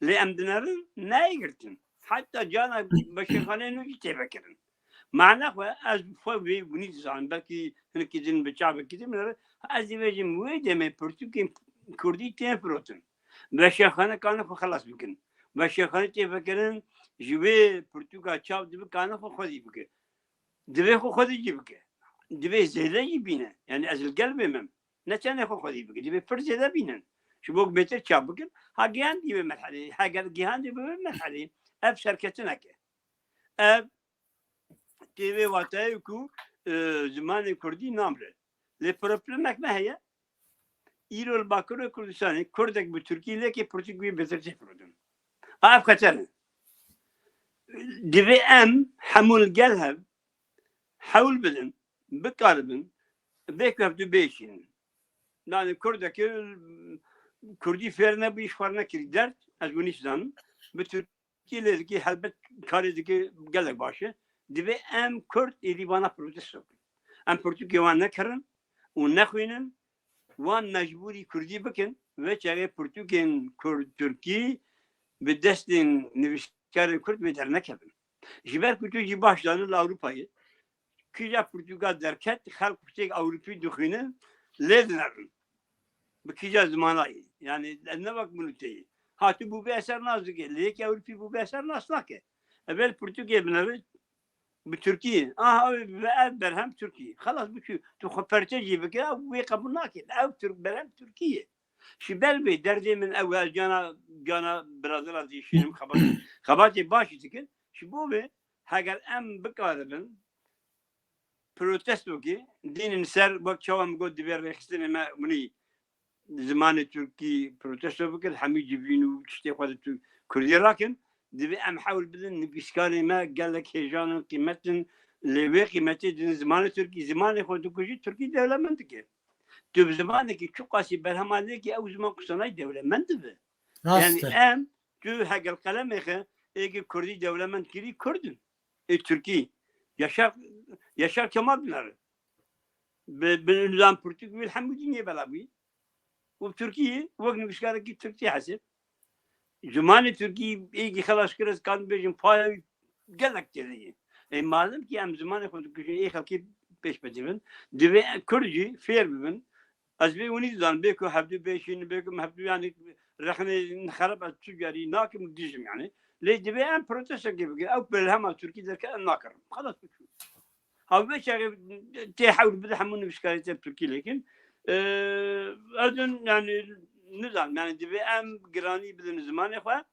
Lê em dinerin, neyê girtin. Heta cana beşêxaneyê nû jî tê vekirin. Mana xwe, ez bi xwe vê winî dizanim, belkî hinekî din bi çavekî din binere, ez dibêjim, wê demê pirtûkên kurdî tên firotin. Weşanxane kane xwe xelas bikin. Weşanxane tê vekirin, ji wê pirtûka çav dibe kane xwe xwedî bike. Divê xwe xwedî jî bike. Divê zêde jî bîne. Yani ez li gel bê me. Ne tenê xwe xwedî bike. Divê pir zêde bînin. Ji bo bêtir çav bikin. Ha gihandî vê merhelê. Heger gihandî bi vê merhelê. Ev serketinek e. Ev tê vê wateyê ku, e, zimanê kurdî namre. Lê problemek me heye. Îro li Bakurê Kurdistanê kurdek bi tirkî lêkê pirtûk wî bêtir tê firotin. A ev xeter e. Divê em hemû li gel hev hewl bidin, bikaribin, vê ku hevdu bêşînin. Yani kurdekî Kurdî fêr nebûyî, ji xwe nekirî derd, ez winî zanim. Bi Tirkî lê dikî, helbet karê dikî gelek baş e. Divê em Kurd êdî vana protesto bikin. Em pirtûkê wan nekirin û nexwînin, wan mecbûrî Kurdî bikin, vê çaxê pirtûkên Kurd, Tirkî bi destên nivîskarên Kurd wê dernekevin. Ji ber ku tu jî baş zanî li Ewropayê, kîja pirtûka derket, xelk tiştêk Ewropî dixwînin, lê dinerin. Bi kîja zimanayê. Yani, ez ne wek min û te yê. Ha, tu bûbê eser nas dike, lê yekî Ewropî bûbê eser nas nake. Ev ê pirtûkê binere, bi Tirkî. Aha, ev, ev berhem Tirkî. Xelas, biçû. Tu xwe perçe jî bike, ew wê qebûl nake. Ew Tirk, berhem Tirkî ye. Ji ber vê derdê min ew e, ez cana, cana birazira dişînim, xebat, xebatê baş jî dikin. Ji bo vê, heger em bikaribin, protestokê dînin ser, wek çawa min got, divê rêxistinê me winî zimanê Tirkî protesto bikin, hemî civîn û tiştê xwe di tu-, Kurdî rakin, divê em hewl bidin, nivîskarê me gelek hêjan in, qîmet in, lê wê qîmetê didin zimanê Tirkî, zimanê xwe dikujî, Tirkî dewlemend dike. Tu bi zimanekî çiqasî berhema lêkî ew ziman qisa nayê dewlemend dibe. Rast Yani e. em, tu hegel qelemê xe, êkî Kurdî dewlemend kirî, Kurd in. Ê Tirkî. Yaşar, Yaşar Kemal binere. Bi, bi nizam pirtûk wî hemû dinyê bela bûyî. Û Tirkî wek nivîskarekî Tirkî hesib. Zimanê Tirkî êkî xelas kir, ez kadim bêjim, paya wî gelek têde ye. Ê, madem ki em zimanê xwe dikujin, ê xelkê pêş bidivin, divê Kurd jî fêr bibin. Ez vê winî dizanim, bê ku hevdu bêşîn, bê ku hevdu, yani, rexnê xerab ez tu carî nakim, dijim, yani. Lê divê em protestokê bikin. Ew berhema Tirkî derke, em nakirin. Xelas, biçû. Ha, vê çaxê tê hewl bide hemû nivîskarê te Tirkî lêkin. Ee, ez din, yani, nizanim, yani, divê em giranî bidin zimanê xwe.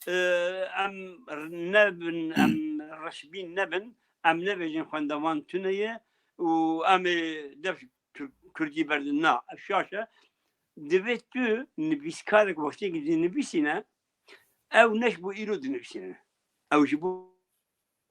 Ee, em nebin, em reşbîn nebin, em nebêjin xwendevan tune ye û em ê dev Kur-, Kurdî berdin. Na, ev şaş e. Divê tu nivîskarek wextê dinivîsîne, ew ne ji bo îro dinivîsîne. Ew ji bo,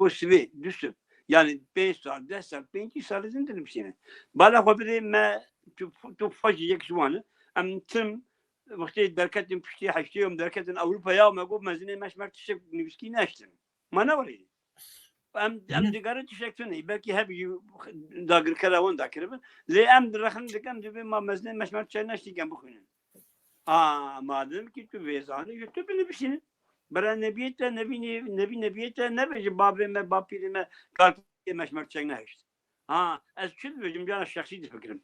bo sibê, du sib. Yani pênc sal, deh sal, pêncî sal din dinivîsîne. Bala xwe bidê me, tu, tu xwe jî yek ji wan e. Em tim wextê derketin piştî heştê, em derketin Ewropa ya, me got mezinê me ji me tiştek nivîskî neştin. Ma ne werê. Em, em Hı. digerin tiştek tune. Belkî hep jî dagirkera wan dakiribin. Lê em direxin dikin, divê ma mezinê me ji me çay neştî, em bixwînin. A, madem ki tu vê zanî, ji tu binivîsînin. Bera nebiyê te, nebî, nebî nebiyê te, nebêje bavê me, bapîrê me, kalkê me ji me çek nehişt. Ha, ez çi dibêjim, cana şexsî difikirim.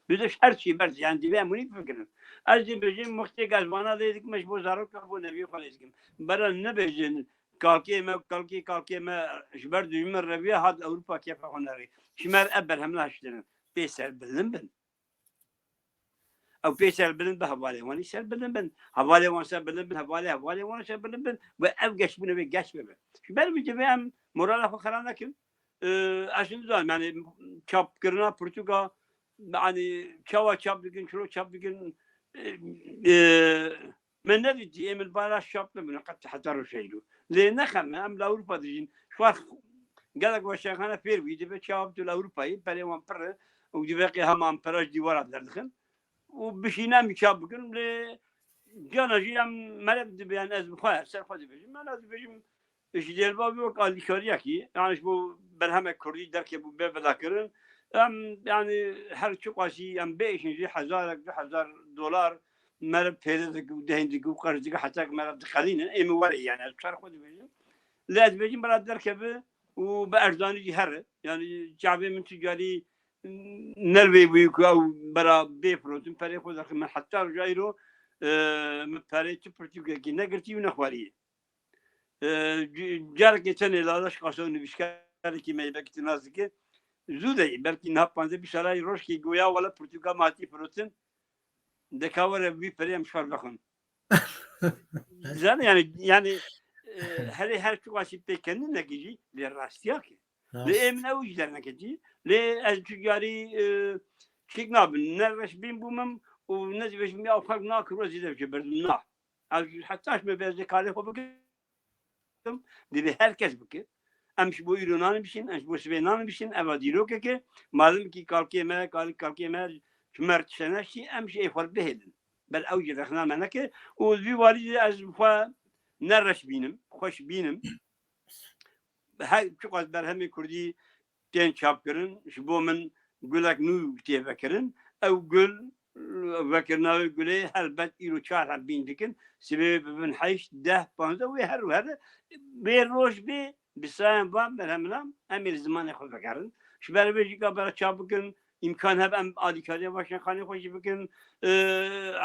Tu de her çî berz, yani divê em winî bifikirin. Ez dibêjim, wextê ez vana lê dikim, ji bo zaroka, bo neviyê xwe lê dikim. Bera nebêjin, kalkê me, kalkê, kalkê me, ji ber dijmin reviye hat Ewropa kêfa xwe nerê. Ji me re ev berhem nahiştirin. Pê serbilind bin. Ew pê serbilind bi, hevalê wan jî serbilind bin. Hevalê wan serbilind bin, hevalê, hevalê wan serbilind bin. Ve ev geş bûne vê geş bibe. Ji ber vê divê em morala xwe xera nekin. Ee, ez nizanim, yani çapkirina pirtûka, yani çawa çap dikin, çilo çap dikin, ee, ee, me nedîtî, ê min bala çap nebûne qet heta roja îro. Lê nexeme, em li Ewropa dijîn. Ji xwe gelek weşanxane fêr bûyî, divê çawa tu li Ewropayê, perê wan pir e û divê qê heman pera ji dîwara derdixin û bişîne em çap bikin. Lê cana jî em mele dibe, yani ez bi xwe, ser xwe dibêjim. Mele dibêjim, ji dêrva wek alîkariyekî, yani ji bo berhemek kurdî derkevû bê vedakirin. Em, yani her çiqasî em biêşin jî hezarek, du hezar dolar, meriv pêre dike û dehin dike û qerz dike, heta ku meriv diqelînin, ê min were, yani ez ser xwe dibêjim. Lê ez dibêjim bira derkeve û bi erzanî jî here. Yani çavê min tu carî nervê bûyî ku ew bira bê firotin, perê xwe derxin. Min heta roja îro, e, min perê tu pirtûkekî negirtî û nexwariye. E, c-, carekê tenê ladaş qasa û nivîskarekî me yê belkî tu nas dike. Zû de yê, belkî niha panzdeh bîst sala yê, rojkê goya wele pirtûka me hatî firotin. Deka were vî perê em ji xwe vexwin. Zanî yani, yani, e, herê her çiqasî pêkenînekî jî lê rastiya ke. Lê ê min ew jî derneketî. Lê ez tu carî, e, şik nabin. Ne reşbîn bûmim û ne dibêjim ya xelk nakir we zêde bike berdim. Na. Ez heta ji me bê ez dê karê xwe bikim. Divê her kes bike. Em ji bo îro nanibişin, em ji bo sibê nanibişin. Eva dîrokeke, madem ki kalkê me, kal-, kalkê me ji me re tişte neştî, em ji ê xwe bihêlin. Ber ew jî rexna me nekir. Û vî warî jî ez xwe ne reş bînim, xweş bînim. Her çiqas berhemê kurdî tên çapkirin, ji bo min gulek nû tê vekirin. Ew gul, vekirina wê gulê helbet îro çar heb bîn dikin. Sibê bibin heşt, deh, panzdeh wê her û her bê roj bê bi sayan van berhemina em ê li zimanê xwe vegerin. Ji ber vê jî ka bera çap bikin, îmkan hebe em alîkariya weşanxanê xwe jî bikin, e,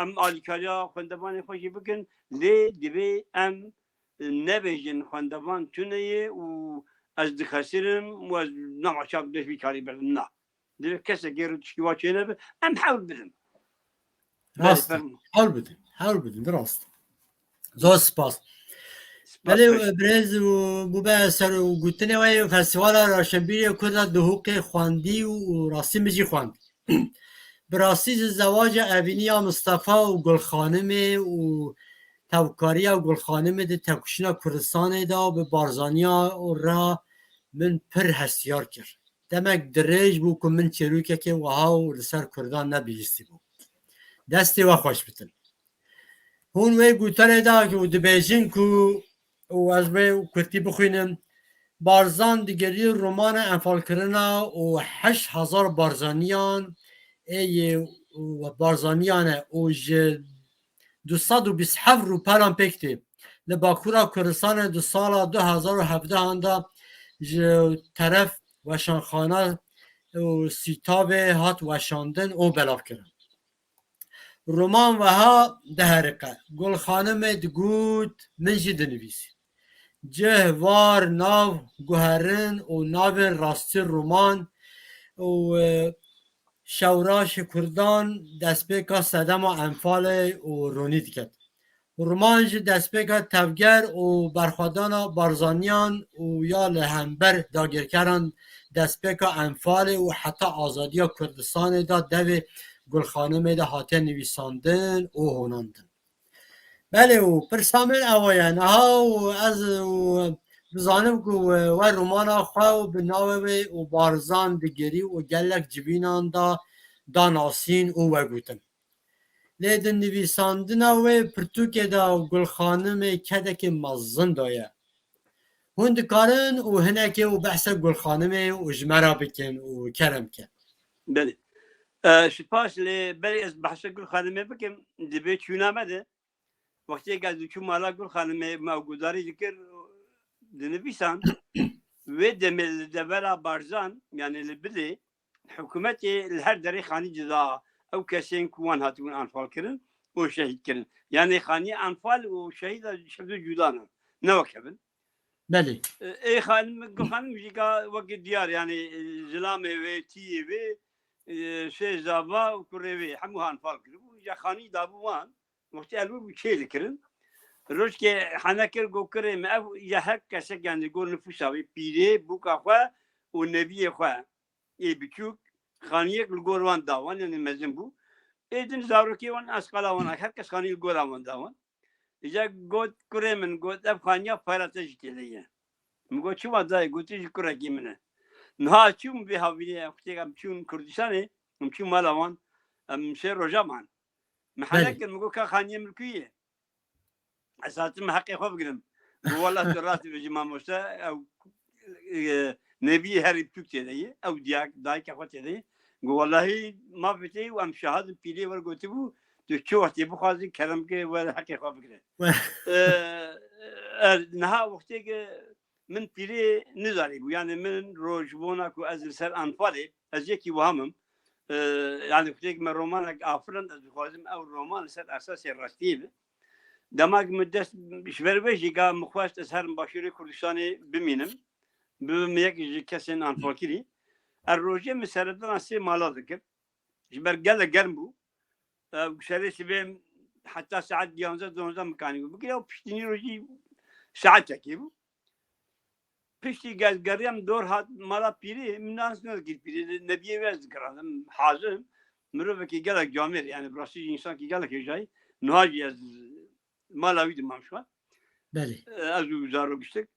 em alîkariya xwendevanê xwe jî bikin. Lê divê em nebêjin xwendevan tune ye û ez dixesirim û ez nema çap dest vî karî birim. Na. Divê kesekê re tiştî wa çênebe. Em hewl bidin. Belê, Rast e. Fermo. Hewl bidin. Hewl bidin. Rast. Zor spas. Spas Belê, xweş. Birêz û bûbe ser û gotinê wê festîvala Raşenbîrê Kurda Duhûkê xwendî û rastî min jî xwend. Bi rastî ji zewaca evîniya Mistefa û Gulxanimê û tevkariya Gulxanimê di tevkişîna Kurdistanê de bi Barzaniya û re min pir hestiyar kir. Demek dirêj bû ku min çêrokekê wiha û li ser Kurdan nebihîstî bû. Destê we xweş bitin. Hûn wê gotarê de ku dibêjin ku, û ez wê kurtî bixwînim, Barzan digirî romana enfalkirina û heşt hezar Barzaniyan ê yê Barzaniyan e û ji du sed û bîst heft rûpelan pêk tê. Li Bakûra Kurdistanê di sala du hezar û hevdehan de ji teref weşanxana û Sîtavê hat weşandin û belavkirin. Roman wiha diheriqe. Gulxanimê digot, min jî dinivîsî. Cih, war, nav, guherin û navên rastî roman û, e, şewraşê Kurdan destpêka sedema Enfalê û ronî diket. Roman ji destpêka tevger û berxwedana Barzaniyan û ya li hember dagirkeran destpêka Enfalê û heta azadiya Kurdistanê de devê Gulxanimê de hate nivîsandin û honandin. Belê û pirsa min ew e, niha û ez û dizanim ku we romana xwe û bi navê wê û Barzan digirî û gelek civînan da, da nasîn û we gotin. Lê di nivîsandina wê pirtûkê de Gulxanimê kedekê mezin daye. Hûn dikarin û hinekê û behsa Gulxanimê û ji me re bikin û kerem ke. Belê. E, spas, lê belê ez behsa Gulxanimê bikim, di vê çûna me de, wextê ez diçûm mala Gulxanimê, me ew guhdarî dikir, dinivîsan, wê demê li devera Barzan, yani li Bilê, hikûmetê li her derê xanî cida, ew kesên ku wan hatibûn enfalkirin û şehîdkirin. Yani xanî enfal û şehîda ji hev du cuda ne. Ne wek hev in. Belê. E, ê xanim, Gulxanim jî ka wekî diyar, yani, e, zilamê wê, tiyê wê, e, sê zava û kurê wê, hemû enfal kiribû. Ya xanî dabû wan, wextê elbû bû çê dikirin. Rojkê hene kir, got, kurê min, ev ya her kesek, yani, got, nifûsa wê, pîrê, bûka xwe û neviyê xwe ê biçûk, xaniyek li gor wan da wan, yani mezin bû. Ê din zarokê wan, ez qala wan, her kes xanî li gora wan da wan. Îca got, kurê min, got, ev xaniya pera te jî tê de ye. Min got, çima dayê? Got, tu jî kurekî min e. Niha çûm vê havînê, wextê em çûn Kurdistanê, em çûn mala wan, em sê roja man. Min Belê. hele kir, min got, ka xaniyê min li ku ye? Ez hatim heqê xwe bigirim. Got, wela tu rast dibêjî mamoste, ew, e, neviyê herî biçûk tê de ye, ew diyak, dayika xwe tê de ye. Got, welahî mafê te ye û em şahid in, pîrê we gotibû, tu çi wextê bixwazî kerem ke we heqê xwe bigire. E, e, niha wextê ke min pîrê nizanîbû, yani min roj bona ku ez li ser Enfalê, ez yekî wiha mim. E, yani wextê ke me romanek afirin, ez dixwazim ew roman li ser esasê rastiyê be. Dema ku min dest ji ber wê jî ga min xwest ez herim başûrê Kurdistanê bimînim, bibim yek ji kesên enfalkirî. Ev rojê min seredana sê mala dikir. Ji ber gelek germ bû. Ew serê sibê heta saet giyanze donze min kanî bû. Bigire û piştî nîro jî saetekê bû. Piştî ge-, ez geriyam dor hat mala pîrê, min nas nedikir pîrê, li nebiyê wê ez dikirandim, hazir. Mirovekî gelek camêr, yani bi rastî jî însankî gelek hêjayî. Niha jî ez mala wî dimam şiwa. Belê. E, ez û zarok giştik.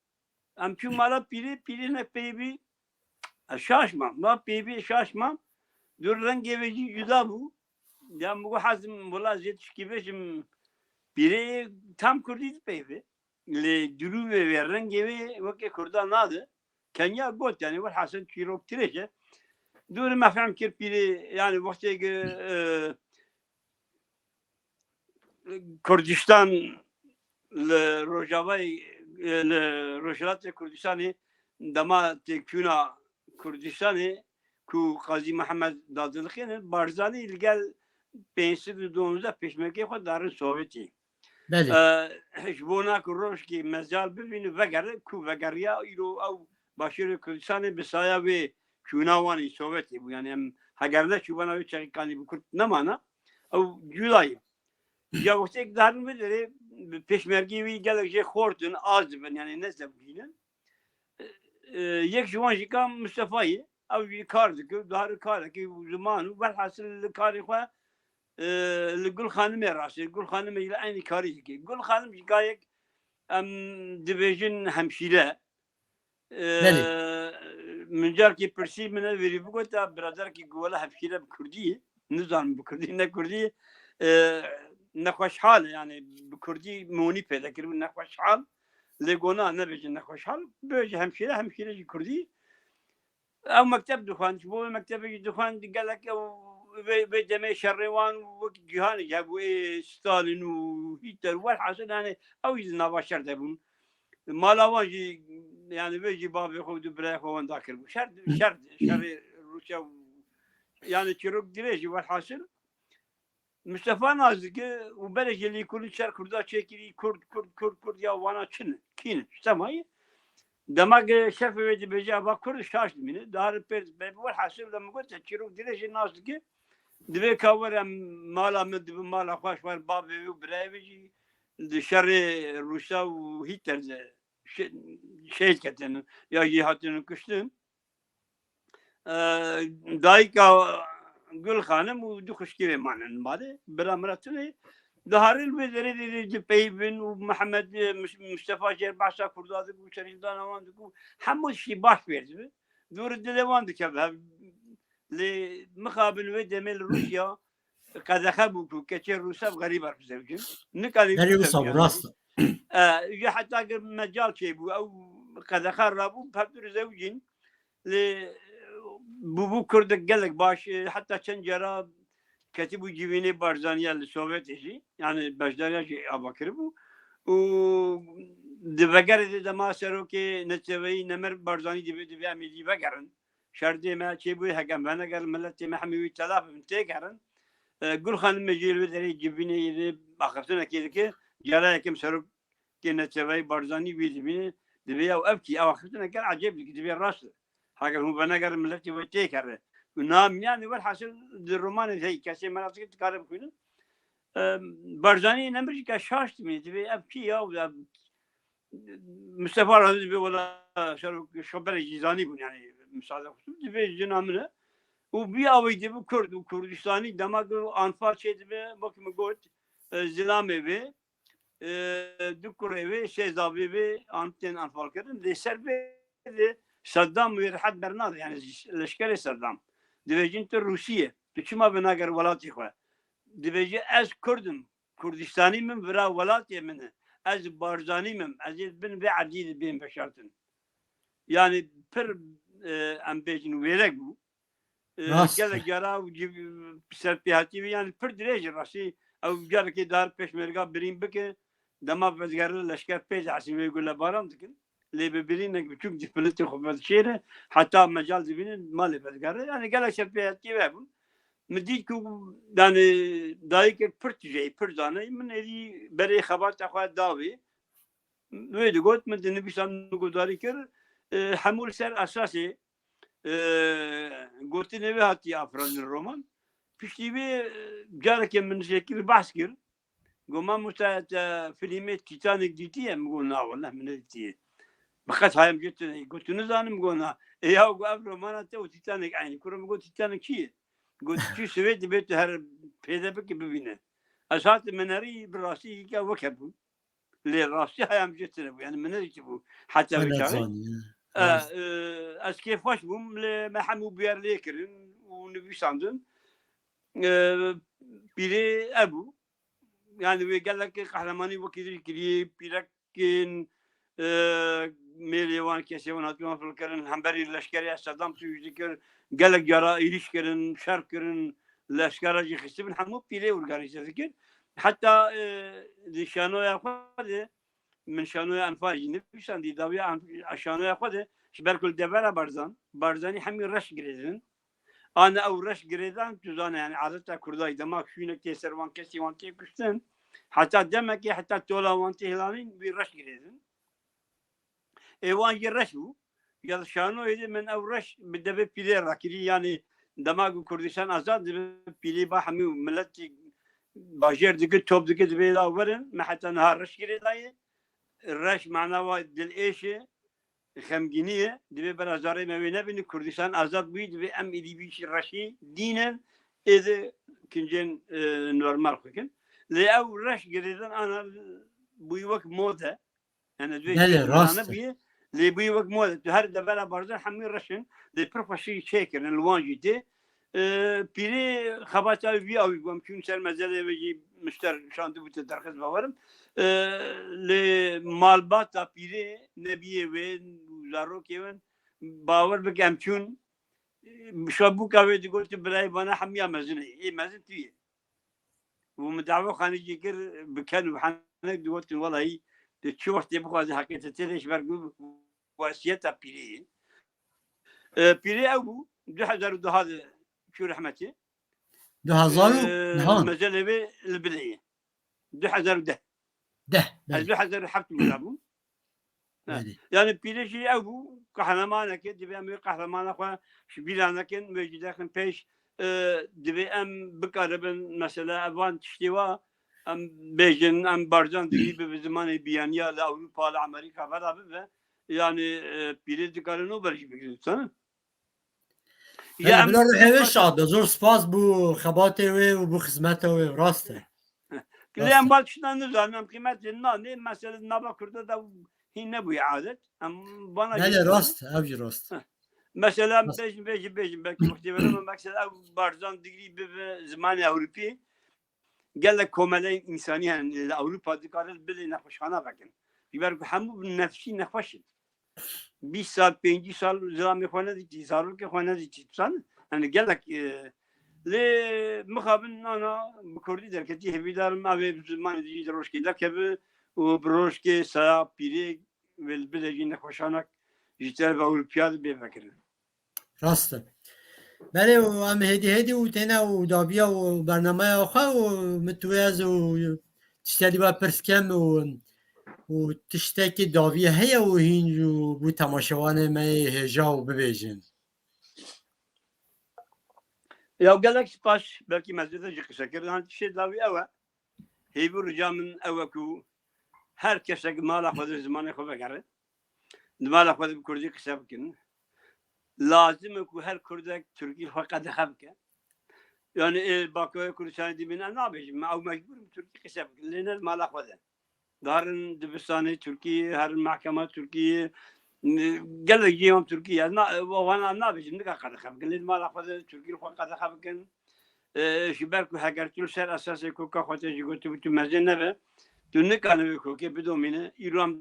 Em çûn mala pîrê, pîrê ne peyvî, ez şaş mam. Ma peyvî şaş mam. Dur rengê wê jî cuda bû. Ya min got, hezim wela zê tişkî bêjim, pîrê tam kurdî dipeyve. Lê dirûvê wê, rengê wê weke kurda nade. Kenya got, yani, welhasil çîrok dirêj e. Dûr me fehm kir pîrê, yani, wextê ki, e, Kurdistan li Rojavayê, li Rojhilatê Kurdistanê, dema têkçûna Kurdistanê ku Qazî Mihemed dadilixînin, Barzanî li gel pênc sed û duwazdeh pêşmergeyê xwe darin Sovyetê. Belê. E, ji bona ku rojekê mezal bibîne, vegere, ku vegeriya, îro ew başûrê Kurdistanê bi saya wê çûna wan ê Sovyetê bû. Yani em heger neçûbana wê çeqîkanî bi Kurd nemana. Ew cuda ye. Ya wextê ki darin vê derê, pêşmergê wî gelek jê xort in, az dibin, yani ne zewicîn in. E, e, yek ji wan jî ka Mistefa ye. Ew jî kar dike, dihare karekî ziman û welhasil li karê xwe, e, li Gul Xanimê rastê. Gul Xanimê jî li eynî karî dike. Gul Xanim jî ka yek, em dibêjin hemşîre. E, Belê. Min carekî pirsî, min ev vêrî bigota, biraderekî got, wela hemşîre bi kurdî ye. Nizanim bi kurdî, ne kurdî. E, nexweşhal e, yani bi kurdî monî pêde kiribû, nexweşhal. Lê gona nebêje nexweşhal, bêje hemşîre, hemşîre jî kurdî. Ew mekteb dixwend, ji bo wê mektebê jî dixwend, gelek ew vê, vê demê şerê wan wek cîhanê hebû, ê Stalin û Hitler, welhasil, yani ew jî di nava şer de bûn. Mala wan jî, yani vê jî bavê xwe û du birayê xwe wenda kiribû. Şer, şer, şerê Rûsya û, yani çîrok dirêj e, welhasil. Mistefa nas dike û berê jî lêkolîn ser Kurda çêkirî, Kurd, Kurd, Kurd, Kurd, ya wana çi ne? Kî ne? Ji tema ye. Dema ke şefê wê dibêje, eva Kurd, şaş dimîne. Dihare pêr dibe, welhasil de min got, çîrok dirêj e, nas dike. Divê ka were mala min, dibe mala xwe, ji ber bavê wê û birayê wê jî di şerê Rûsa û Hîtler de şe-, şehîd ketine ya jî hatine kuştin. E, dayika Gul Xanim û du xwişkê wê manin malê. Bira min re tune. Diharin vê derê dê, dê dipeyivin û Mihemed, e, Mus-, Mustefa jê re behsa Kurda dikir û serhildana wan dikir û hemû tiştî baş fêr dibe. Dûr dilê wan dikeve hev. Lê mixabin wê demê li Rûsya qedexe bû ku keçê Rûsev xerîber bizewicin. Nikarî Berê wisa bû, rast e. E, ji heta ki mecal çêbû, ew qedexe rabû, hevdû dizewicîn. Lê bûbû Kurdek gelek baş, e, heta çend cara ketibû civînê Barzaniya li Sovyetê jî, yani beşdariya jî ava kiribû. Û di vegerê de dema serokê neteweyî Nemir Barzanî dibê, dibê em êdî vegerin. Şerdê me çêbûyê, heke em venegerin, miletê me hemî wî telav bibin, têgerin. E, Gul Xanimê jî li wê derê civînê yê axiftinekê dike. Cara yekem serokê neteweyî Barzanî wî dibîne, dibê ew ev kî, ew axiftineke ecêb dike, dibê rast e. Heke hûn venegerin, miletê wê têkere. Û na mîyanê, welhasil di romanê de heyî kesê merak dike, dikare bixwîne. E, Barzanî Nemir jî ke şaş dibîne, dibê ev kî ya, ev Mistefa Razî dibê, wela şerok şoberê jî zanî bûn, yani misade xwe dibê jina min e. Û bi awê dibê Kurd û Kurdistanî, dema ku anfal çê dibe, wek min got, e, zilamê vê, e, du kurê vê, sê zavê vê, an tên anfal kirin. Lê ser vê de Seddam wê rehet bernade, yani leşkerê Seddam. Dibêjin tu Rûsî ye, tu çima venager welatê xwe? Dibêje ez Kurd im, Kurdistanî min vira welatê min e. Ez Barzanî min. Ez ê bin vê erdî de bên veşartin. Yani pir, e, em bêjin wêrek bû. E, Rast e. Gelek cara û cî-, serpêhatî wî yani pir dirêj e rastî. Ew carekê dar pêşmerga birîn bike, dema vedigere leşker pê dihesîn wê gulebaran dikin. Lê bi birînek biçûk jî miletê xwe vedişêre, heta mecal dibîne malê vedigere. Yani gelek serpêhatiyê wê hebûn. Min dît ku, yani, dayikek pir tijeyî, pir zaneyî, min êdî berê xebata xwe da wê. Wê digot, min dinivîsand, min guhdarî kir, e, hemû li ser esasê, e, gotinê wê hatiye afirandin roman. Piştî wê, e, carekê min ji yekî re behs kir. Got, "Mamoste, te filmê Titanic dîtiye?" Min got, "Na, wele min nedîtiye." "Bi qet hayem jê tune." Got, "Tu nizanim?" Got, "Na." "Ê ya," got, "ev romana te û Titanic eynî." Kuro min got, "Titanic çi ye?" Got, "Tu çû Swêd, divê tu here pêde bikî bibîne." Ez hatim min herî bi rastî yeke weke bû. Lê rastî hayem jê tune bû. Yani min nedîtibû heta vê çaxê. E, e, ez kêfxweş bûm, lê me hemû bûyer lê kirin û nivîsandin. e, pîrê ev bû. Yani wê gelek qehremanî wekî din kirî, pîrekên, e, mêlê wan, kesê wan hatî wan filkirin, hemberî leşkerê Sedam tûj dikir, gelek cara êrîş kirin, şer kirin, leşkera jî xistibin, hemû pîrê organîze dikir. Heta, e, di şanoya xwe de, min şanoya Enfal jî nivîsandî, dawiya Enf-, şanoya xwe de, ji ber ku li devera Barzan, Barzanî hemî reş girêdin. Ana ew reş girêdan, tu zane, yani, adeta Kurda ye, dema şûnek tê ser wan, kesî wan tê kuştin, heta demekê, heta tola wan tê hilanîn, wî reş girêdin. Ê wan jî reş bû. Ya şanoyê de min ew reş bi devê pîrê rakirî, yani, dema ku Kurdistan azad dibe, pîrê ba hemî miletî bajêr dike, top dike, dibe la werin, me heta niha reş girêdayê. Reş mana wa dil êşe, xemgînî ye. Divê bera zarê me wê nebînin. Kurdistan azad bûyî, divê em êdî vî reşî dînin, êdî kincên, e, normal xwe kin. Lê ew reş girêdin ana bûyî wek mode. Yani ez wê Belê, şêrmana rast e. Nebûye. Lê bûyî wek mode. Tu her devera Barzan hemî reş in. Lê pir xweşî çêkirin, li wan jî tê. E, pîrê xebata wî awî bû. Em çûn ser mezelê ve jî mişter şandibû te derxist bawerim. E, lê malbata pîrê nebiyê wê û zarokê win bawer bike em çûn. Şabûka wê digot tu birayê vana hemiya mezin e. Ê mezin tu yê. Û min dawa xanî jî kir bi ken û henek digotin, welahî, tu çi wextê bixwazî heqê te tê de ji ber ku wesiyeta pîrê ye. E, pîrê ew bû, du hezar û deh de çû rehmetê. Du hezar û E, deh? Mezelê wê li Bilê ye. Du hezar û deh. Deh, Ez belê. Du hezar û heft mira bûm. He. Belê. Yani pîrê jî ew bû, qehremanekê, divê em wê qehremana xwe ji bîra nekin, wê jî derxin pêş, e, divê em bikaribin, mesela, ev van tiştê wa, em bêjin, em Barzan digî bibe zimanê biyaniya li Ewropa, li Amerîka vera bibe. Yani, e, pîrê dikare Nobel jî bigire, dizane? Belê, ya em bila ruhê wê şad be. Zor spas bo xebatê wê û bo xizmeta wê. Rast e. Lê em va tiştan nizanin, em qîmetê nanê, mesela nava Kurda da hîn nebûye adet. Em vana Belê, jî rast, ev jî rast. Heh. Mesela em Rast. Bêjin, bêjin, bêjin, belkî wextê were, mesela ew Barzan digirî bibe zimanê Ewropî. Gelek komeleyên însanî hene li Ewropa dikarin bilê nexweşxana vekin. Ji ber ku hemû bi nefsî nexweş in. Bîst sal, pêncî sal zilamê xwe nedîtî, zarokê xwe nedîtî. Dizanî? Yani gelek, e, lê mixabin nana bi kurdî derketî, hêvîdar im ev ê bi zimanê dijî di rojkê derkeve û bi rojkê saya pîrê wê li bilê jî nexweşanek ji terva Ewropiya de bê vekirin. Rast e. Belê, û em hêdî hêdî û têne û daviya û bernameya xwe û min tu ez û tiştekî we pirs kem û, û tiştekî daviye heye û hîn û bû temaşevanê me yê hêja û bibêjin. Ya gelek spas, belkî me zêde jî qise kir. Hani tiştê dawî ew e. Hêvî û rica min ew e ku her kesek mala xwe de zimanê xwe vegere. Di mala xwe de bi kurdî qise bikin. Lazim e ku her kurdek tirkî xwe qedexe bike. Yani ê Bakurê Kurdistanê dibîne nabêjim, me ew mecbûr in tirkî qise bikin. Lê ne di mala xwe de. Diherin dibistanê tirkî, herin mehkema tirkî, gelek cihê wan tirkî ye. Na, wana nabêjim, nika qedexe bikin. Lê di mala xwe de tirkî xwe qedexe bikin. E, ji ber ku heger tu li ser esasê koka xwe te jî gotibû tu mezin nebe, tu nikane wê kokê bidomîne. Îro em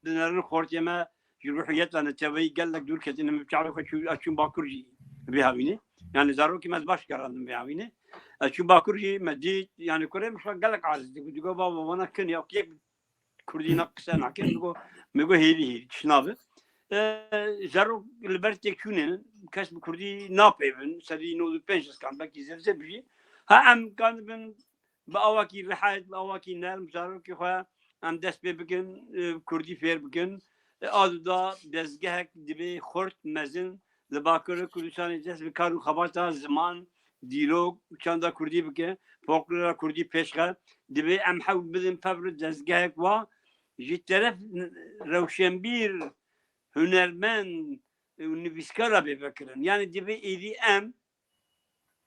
dinerin xortê me ji ruhiyeta neteweyî gelek dûr ketine. Min çavê xwe çû, ez çûm Bakur jî vê hawînê. Yani zarokê me ez baş gerandim vê hawînê. Ez çûm Bakur jî me dît, yani kurê min xwe gelek aciz dibû. Digot, baba, wana kin ya, yek kurdî ne qise nake. Min got, min got hêvî hêvî, tişt nabe. E, zarok li ber têkçûnê ne, kes bi kurdî napeyivin, sedî nod û pênc ez kan, belkî zêde bijî. Ha em kanibin bi awakî rehet, bi awakî nerm zarokê xwe em dest pê bikin, e, kurdî fêr bikin. E, a du da dezgehek divê xurt, mezin li Bakurê Kurdistanê dest bi kar û xebata ziman, dîrok, çanda kurdî bike, folklora kurdî pêşxe. Divê em hewl bidin pevr dezgehek wa ji teref rewşenbîr, hunermend û nivîskara bê vekirin. Yani divê êdî em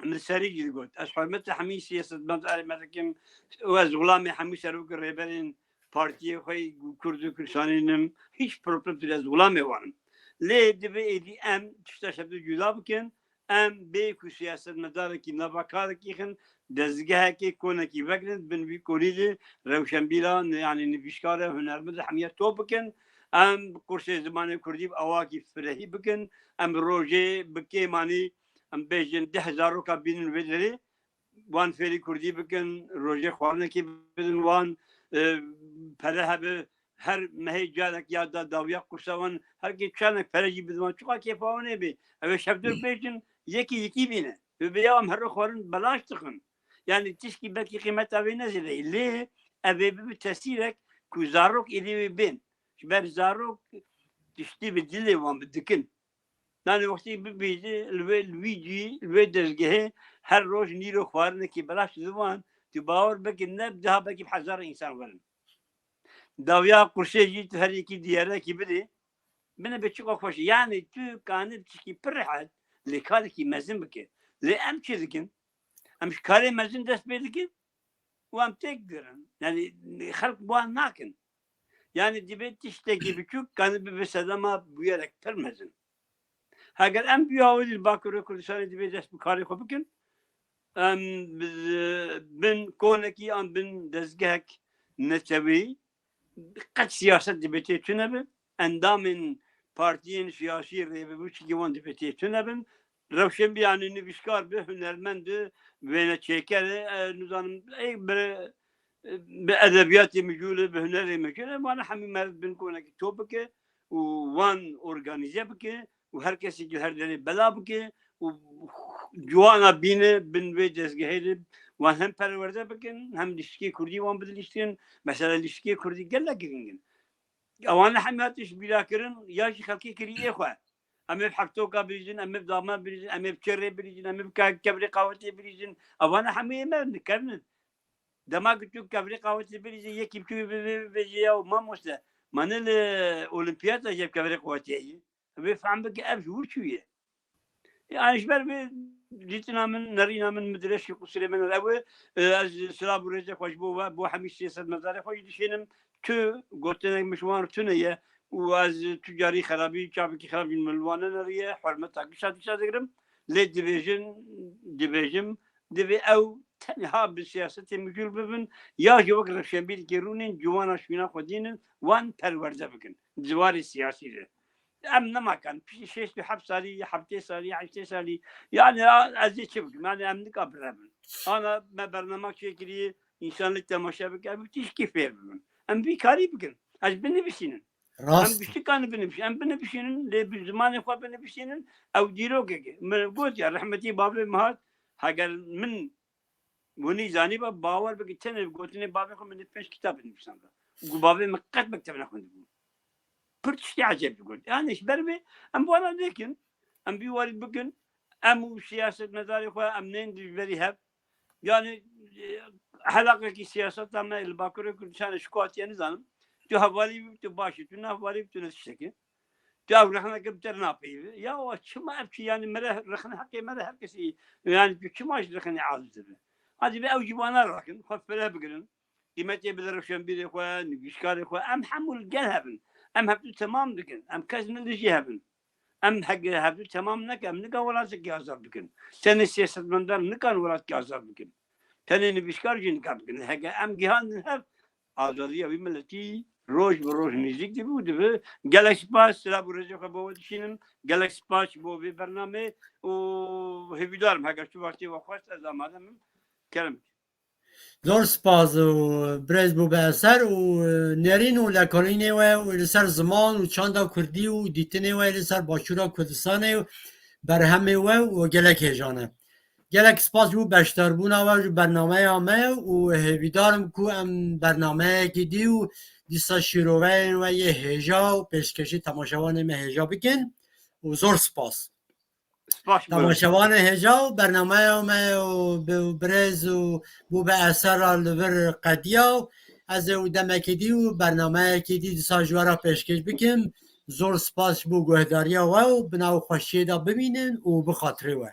Min serî jî digot, ez hurmeta hemî siyasetmedar me dikim û ez xulamê hemî serok û rêberên partiyê xwe yê Kurd û Kurdistanê nim. Hiç problem tune, ez xulamê wan im. Lê divê êdî em tişta şevdû cuda bikin, Em bê ku siyasetmedarekî nava karekî xin, dezgehekê konekî vegirin, bin vî konî de rewşenbîran, yanî nivîşkar e, hunermend e, hemiya top bikin. Em kursê zimanê kurdî bi awakî firehî bikin. Em rojê bi kêmanî, em bêjin deh zaroka bînin vê derê. Wan fêrî kurdî bikin, rojê xwarinekê bidin wan, e, pere hebe, her mehê carek ya da dawiya qursa wan, her kê çanek pere jî bidin wan. Çiqa kêfa wan ê bê. Ew ê şevdor bêjin, yekî yekî bîne. Bi vê ya em her roj xwarin belaş dixin. Yani tişkî belkî qîmeta wê ne zêde ye. Lê ev ê bibe tesîrek ku zarok êdî wê bên. Ji ber zarok tiştî bi dilê wan bi dikin. Nanê wextê bibêje, li wê, li wî cî, li wê dezgehê her roj nîro xwarinekî belaş divan, tu bawer bike ne bi deha belkî bi hezar însan werin. Dawiya qursê jî tu her yekî diyarekî bidê, bine be çiqa xweş e. Yani tu kanî tişkî pir rehet, lê karekî mezin bike. Lê em çi dikin? Em ji karê mezin dest pê dikin û em têk digirin. Yani xelk wan nakin. Yani divê tiştekî biçûk kanî bibe sedema bûyerek pir mezin. Heger em bi awirî li Bakurê Kurdistanê divê dest bi karê xwe bikin, em bi, bin konekî an bin dezgehek neteweyî qet siyaset divê tê tune be. Endamên partiyên siyasî rêvebirçîkê wan divê tê tune bin. Rewşenbîranê nivîskar be, hunermend be, wêneçêker e, e, nizanim, ê, bi, bi edebiyatê mijûl e, bi hunerê mijûl e, wana hemî meriv bin konekî top bike û wan organîze bike û her kesê ji her derê bela bike û ciwana bîne bin vê dezgehê de wan hem perwerde bikin, hem lîstikê kurdî wan bidilîstin. Mesela lîstikê kurdî gelek girîng in. Ewana hemî hatin ji bîra kirin, ya jî xelkê kirî ê xwe. Em ê bi hevtoka birîzin, em ê bi dama birîzin, em ê bi çêrê birîzin, em ê bi ke-, kevirê qawetê birîzin. Ewana hemû ê me nikevnin. Dema ku tu kevirê qawetê birîzî, yekî bi tu bê, bê, bê, bê, ya mamoste, ma ne li olimpiyata jê bi kevirê qawetê ye? Vê fehm bike ev ji wir çûye. Yani ji ber vê dîtina min, nerîna min, min dirêj kir, qusurê min ew e, e, ez silav û rêzê xwe ji bo we, bo hemî sê sed medarê xwe jî dişênim. Tu gotinek min ji wan re tune ye û ez tu carî xerabî, çavekî xerab jî min li wan neneriye, hurmeta gişa dîsa digirim. Lê dibêjin, dibêjim, divê ew tenha bi siyasetê mijûl bibin, ya jî wek rewşenbîrikê rûnên ciwana şûna xwe dînin, wan perwerde bikin di warê siyasî de. Em nemakan, piştî şêst û heft salî, heftê salî, heştê salî, yani a-, ez ê çi bikim? Yani em nika birevin. Ana me bernama çêkiriye, însan li temaşe bike, ev tişkî fêr bibin. Em vî karî bikin. Ez binivîsînin. Em Rast. Bi çi kanî binivîsînin? Em binivîsînin, lê bi zimanê xwe binivîsînin, ew dîrokek e. Min got ya, rehmetî bavê min hat, heger min winî zanîba, bawer bike, tenê bi gotinê bavê xwe min ê pênc kitab binivîsanda. Ku bavê min qet mekteb nexwendibû. Pir tiştê ecêb digot. Yani ji ber vê em bi wana nekin, em vî warî bikin, em û siyasetmedarê xwe em nên dijberî hev. Yani, e, helaqekî siyaseta me li Bakurê Kurdistanê ji ku hatiye nizanim. Tu hevalî bî, tu baş î, tu ne hevalî bî, tu ne tiştekî. Tu ew rexneke bi te re napeyivî. Ya wa çima ev çi, yani mere rexne heqê mere her kesî, yani tu çima ji rexnê aciz dibe? Hadi be ew cî wana rakin, xwe fire bigirin. Qîmetê bide rewşenbîrê xwe, nivîşkarê xwe. Em hemû li gel hebin. Em hevdû temam dikin. Em kes ne dijî hebin. Em hege hevdû temam neke, em nika welatekî azad bikin. Tenê siyasetmendar nikan welatekî azad bikin. Tenê nivîşkar jî nika bikin. Heke em gihandin hev, azadiya wî miletî roj bi roj nêzîk dibe û dibe. Gelek spas, silav û rêzê xwe bo we dişînim. Gelek spas ji bo vê bernamê û hêvîdar im, heger tu wextê we xwest, ez amade me. Kerem. Zor spas û birêz bû bi eser û, e, nerîn û lekolînê we û li ser ziman û çanda kurdî û dîtinê we li ser Başûra Kurdistanê û berhemê we û gelek hêjan e. Gelek spas ji bo beşdarbûna we ji bernameya me û hêvîdar im ku em bernameyekî dî û dîsa şîroveyên we yê hêja û pêşkêşî temaşevanê me hêja bikin û zor spas. Spas bo. Temaşevanê hêja û bernameya me û bi-, birêz û bû bi eser re li vir qediya û ez ê û demekê dî û bernameyekê dî dîsa ji we re pêşkêş bikim. Zor spas ji bo guhdariya we û bi nav xweşiyê de bimînin û bi xatirê we.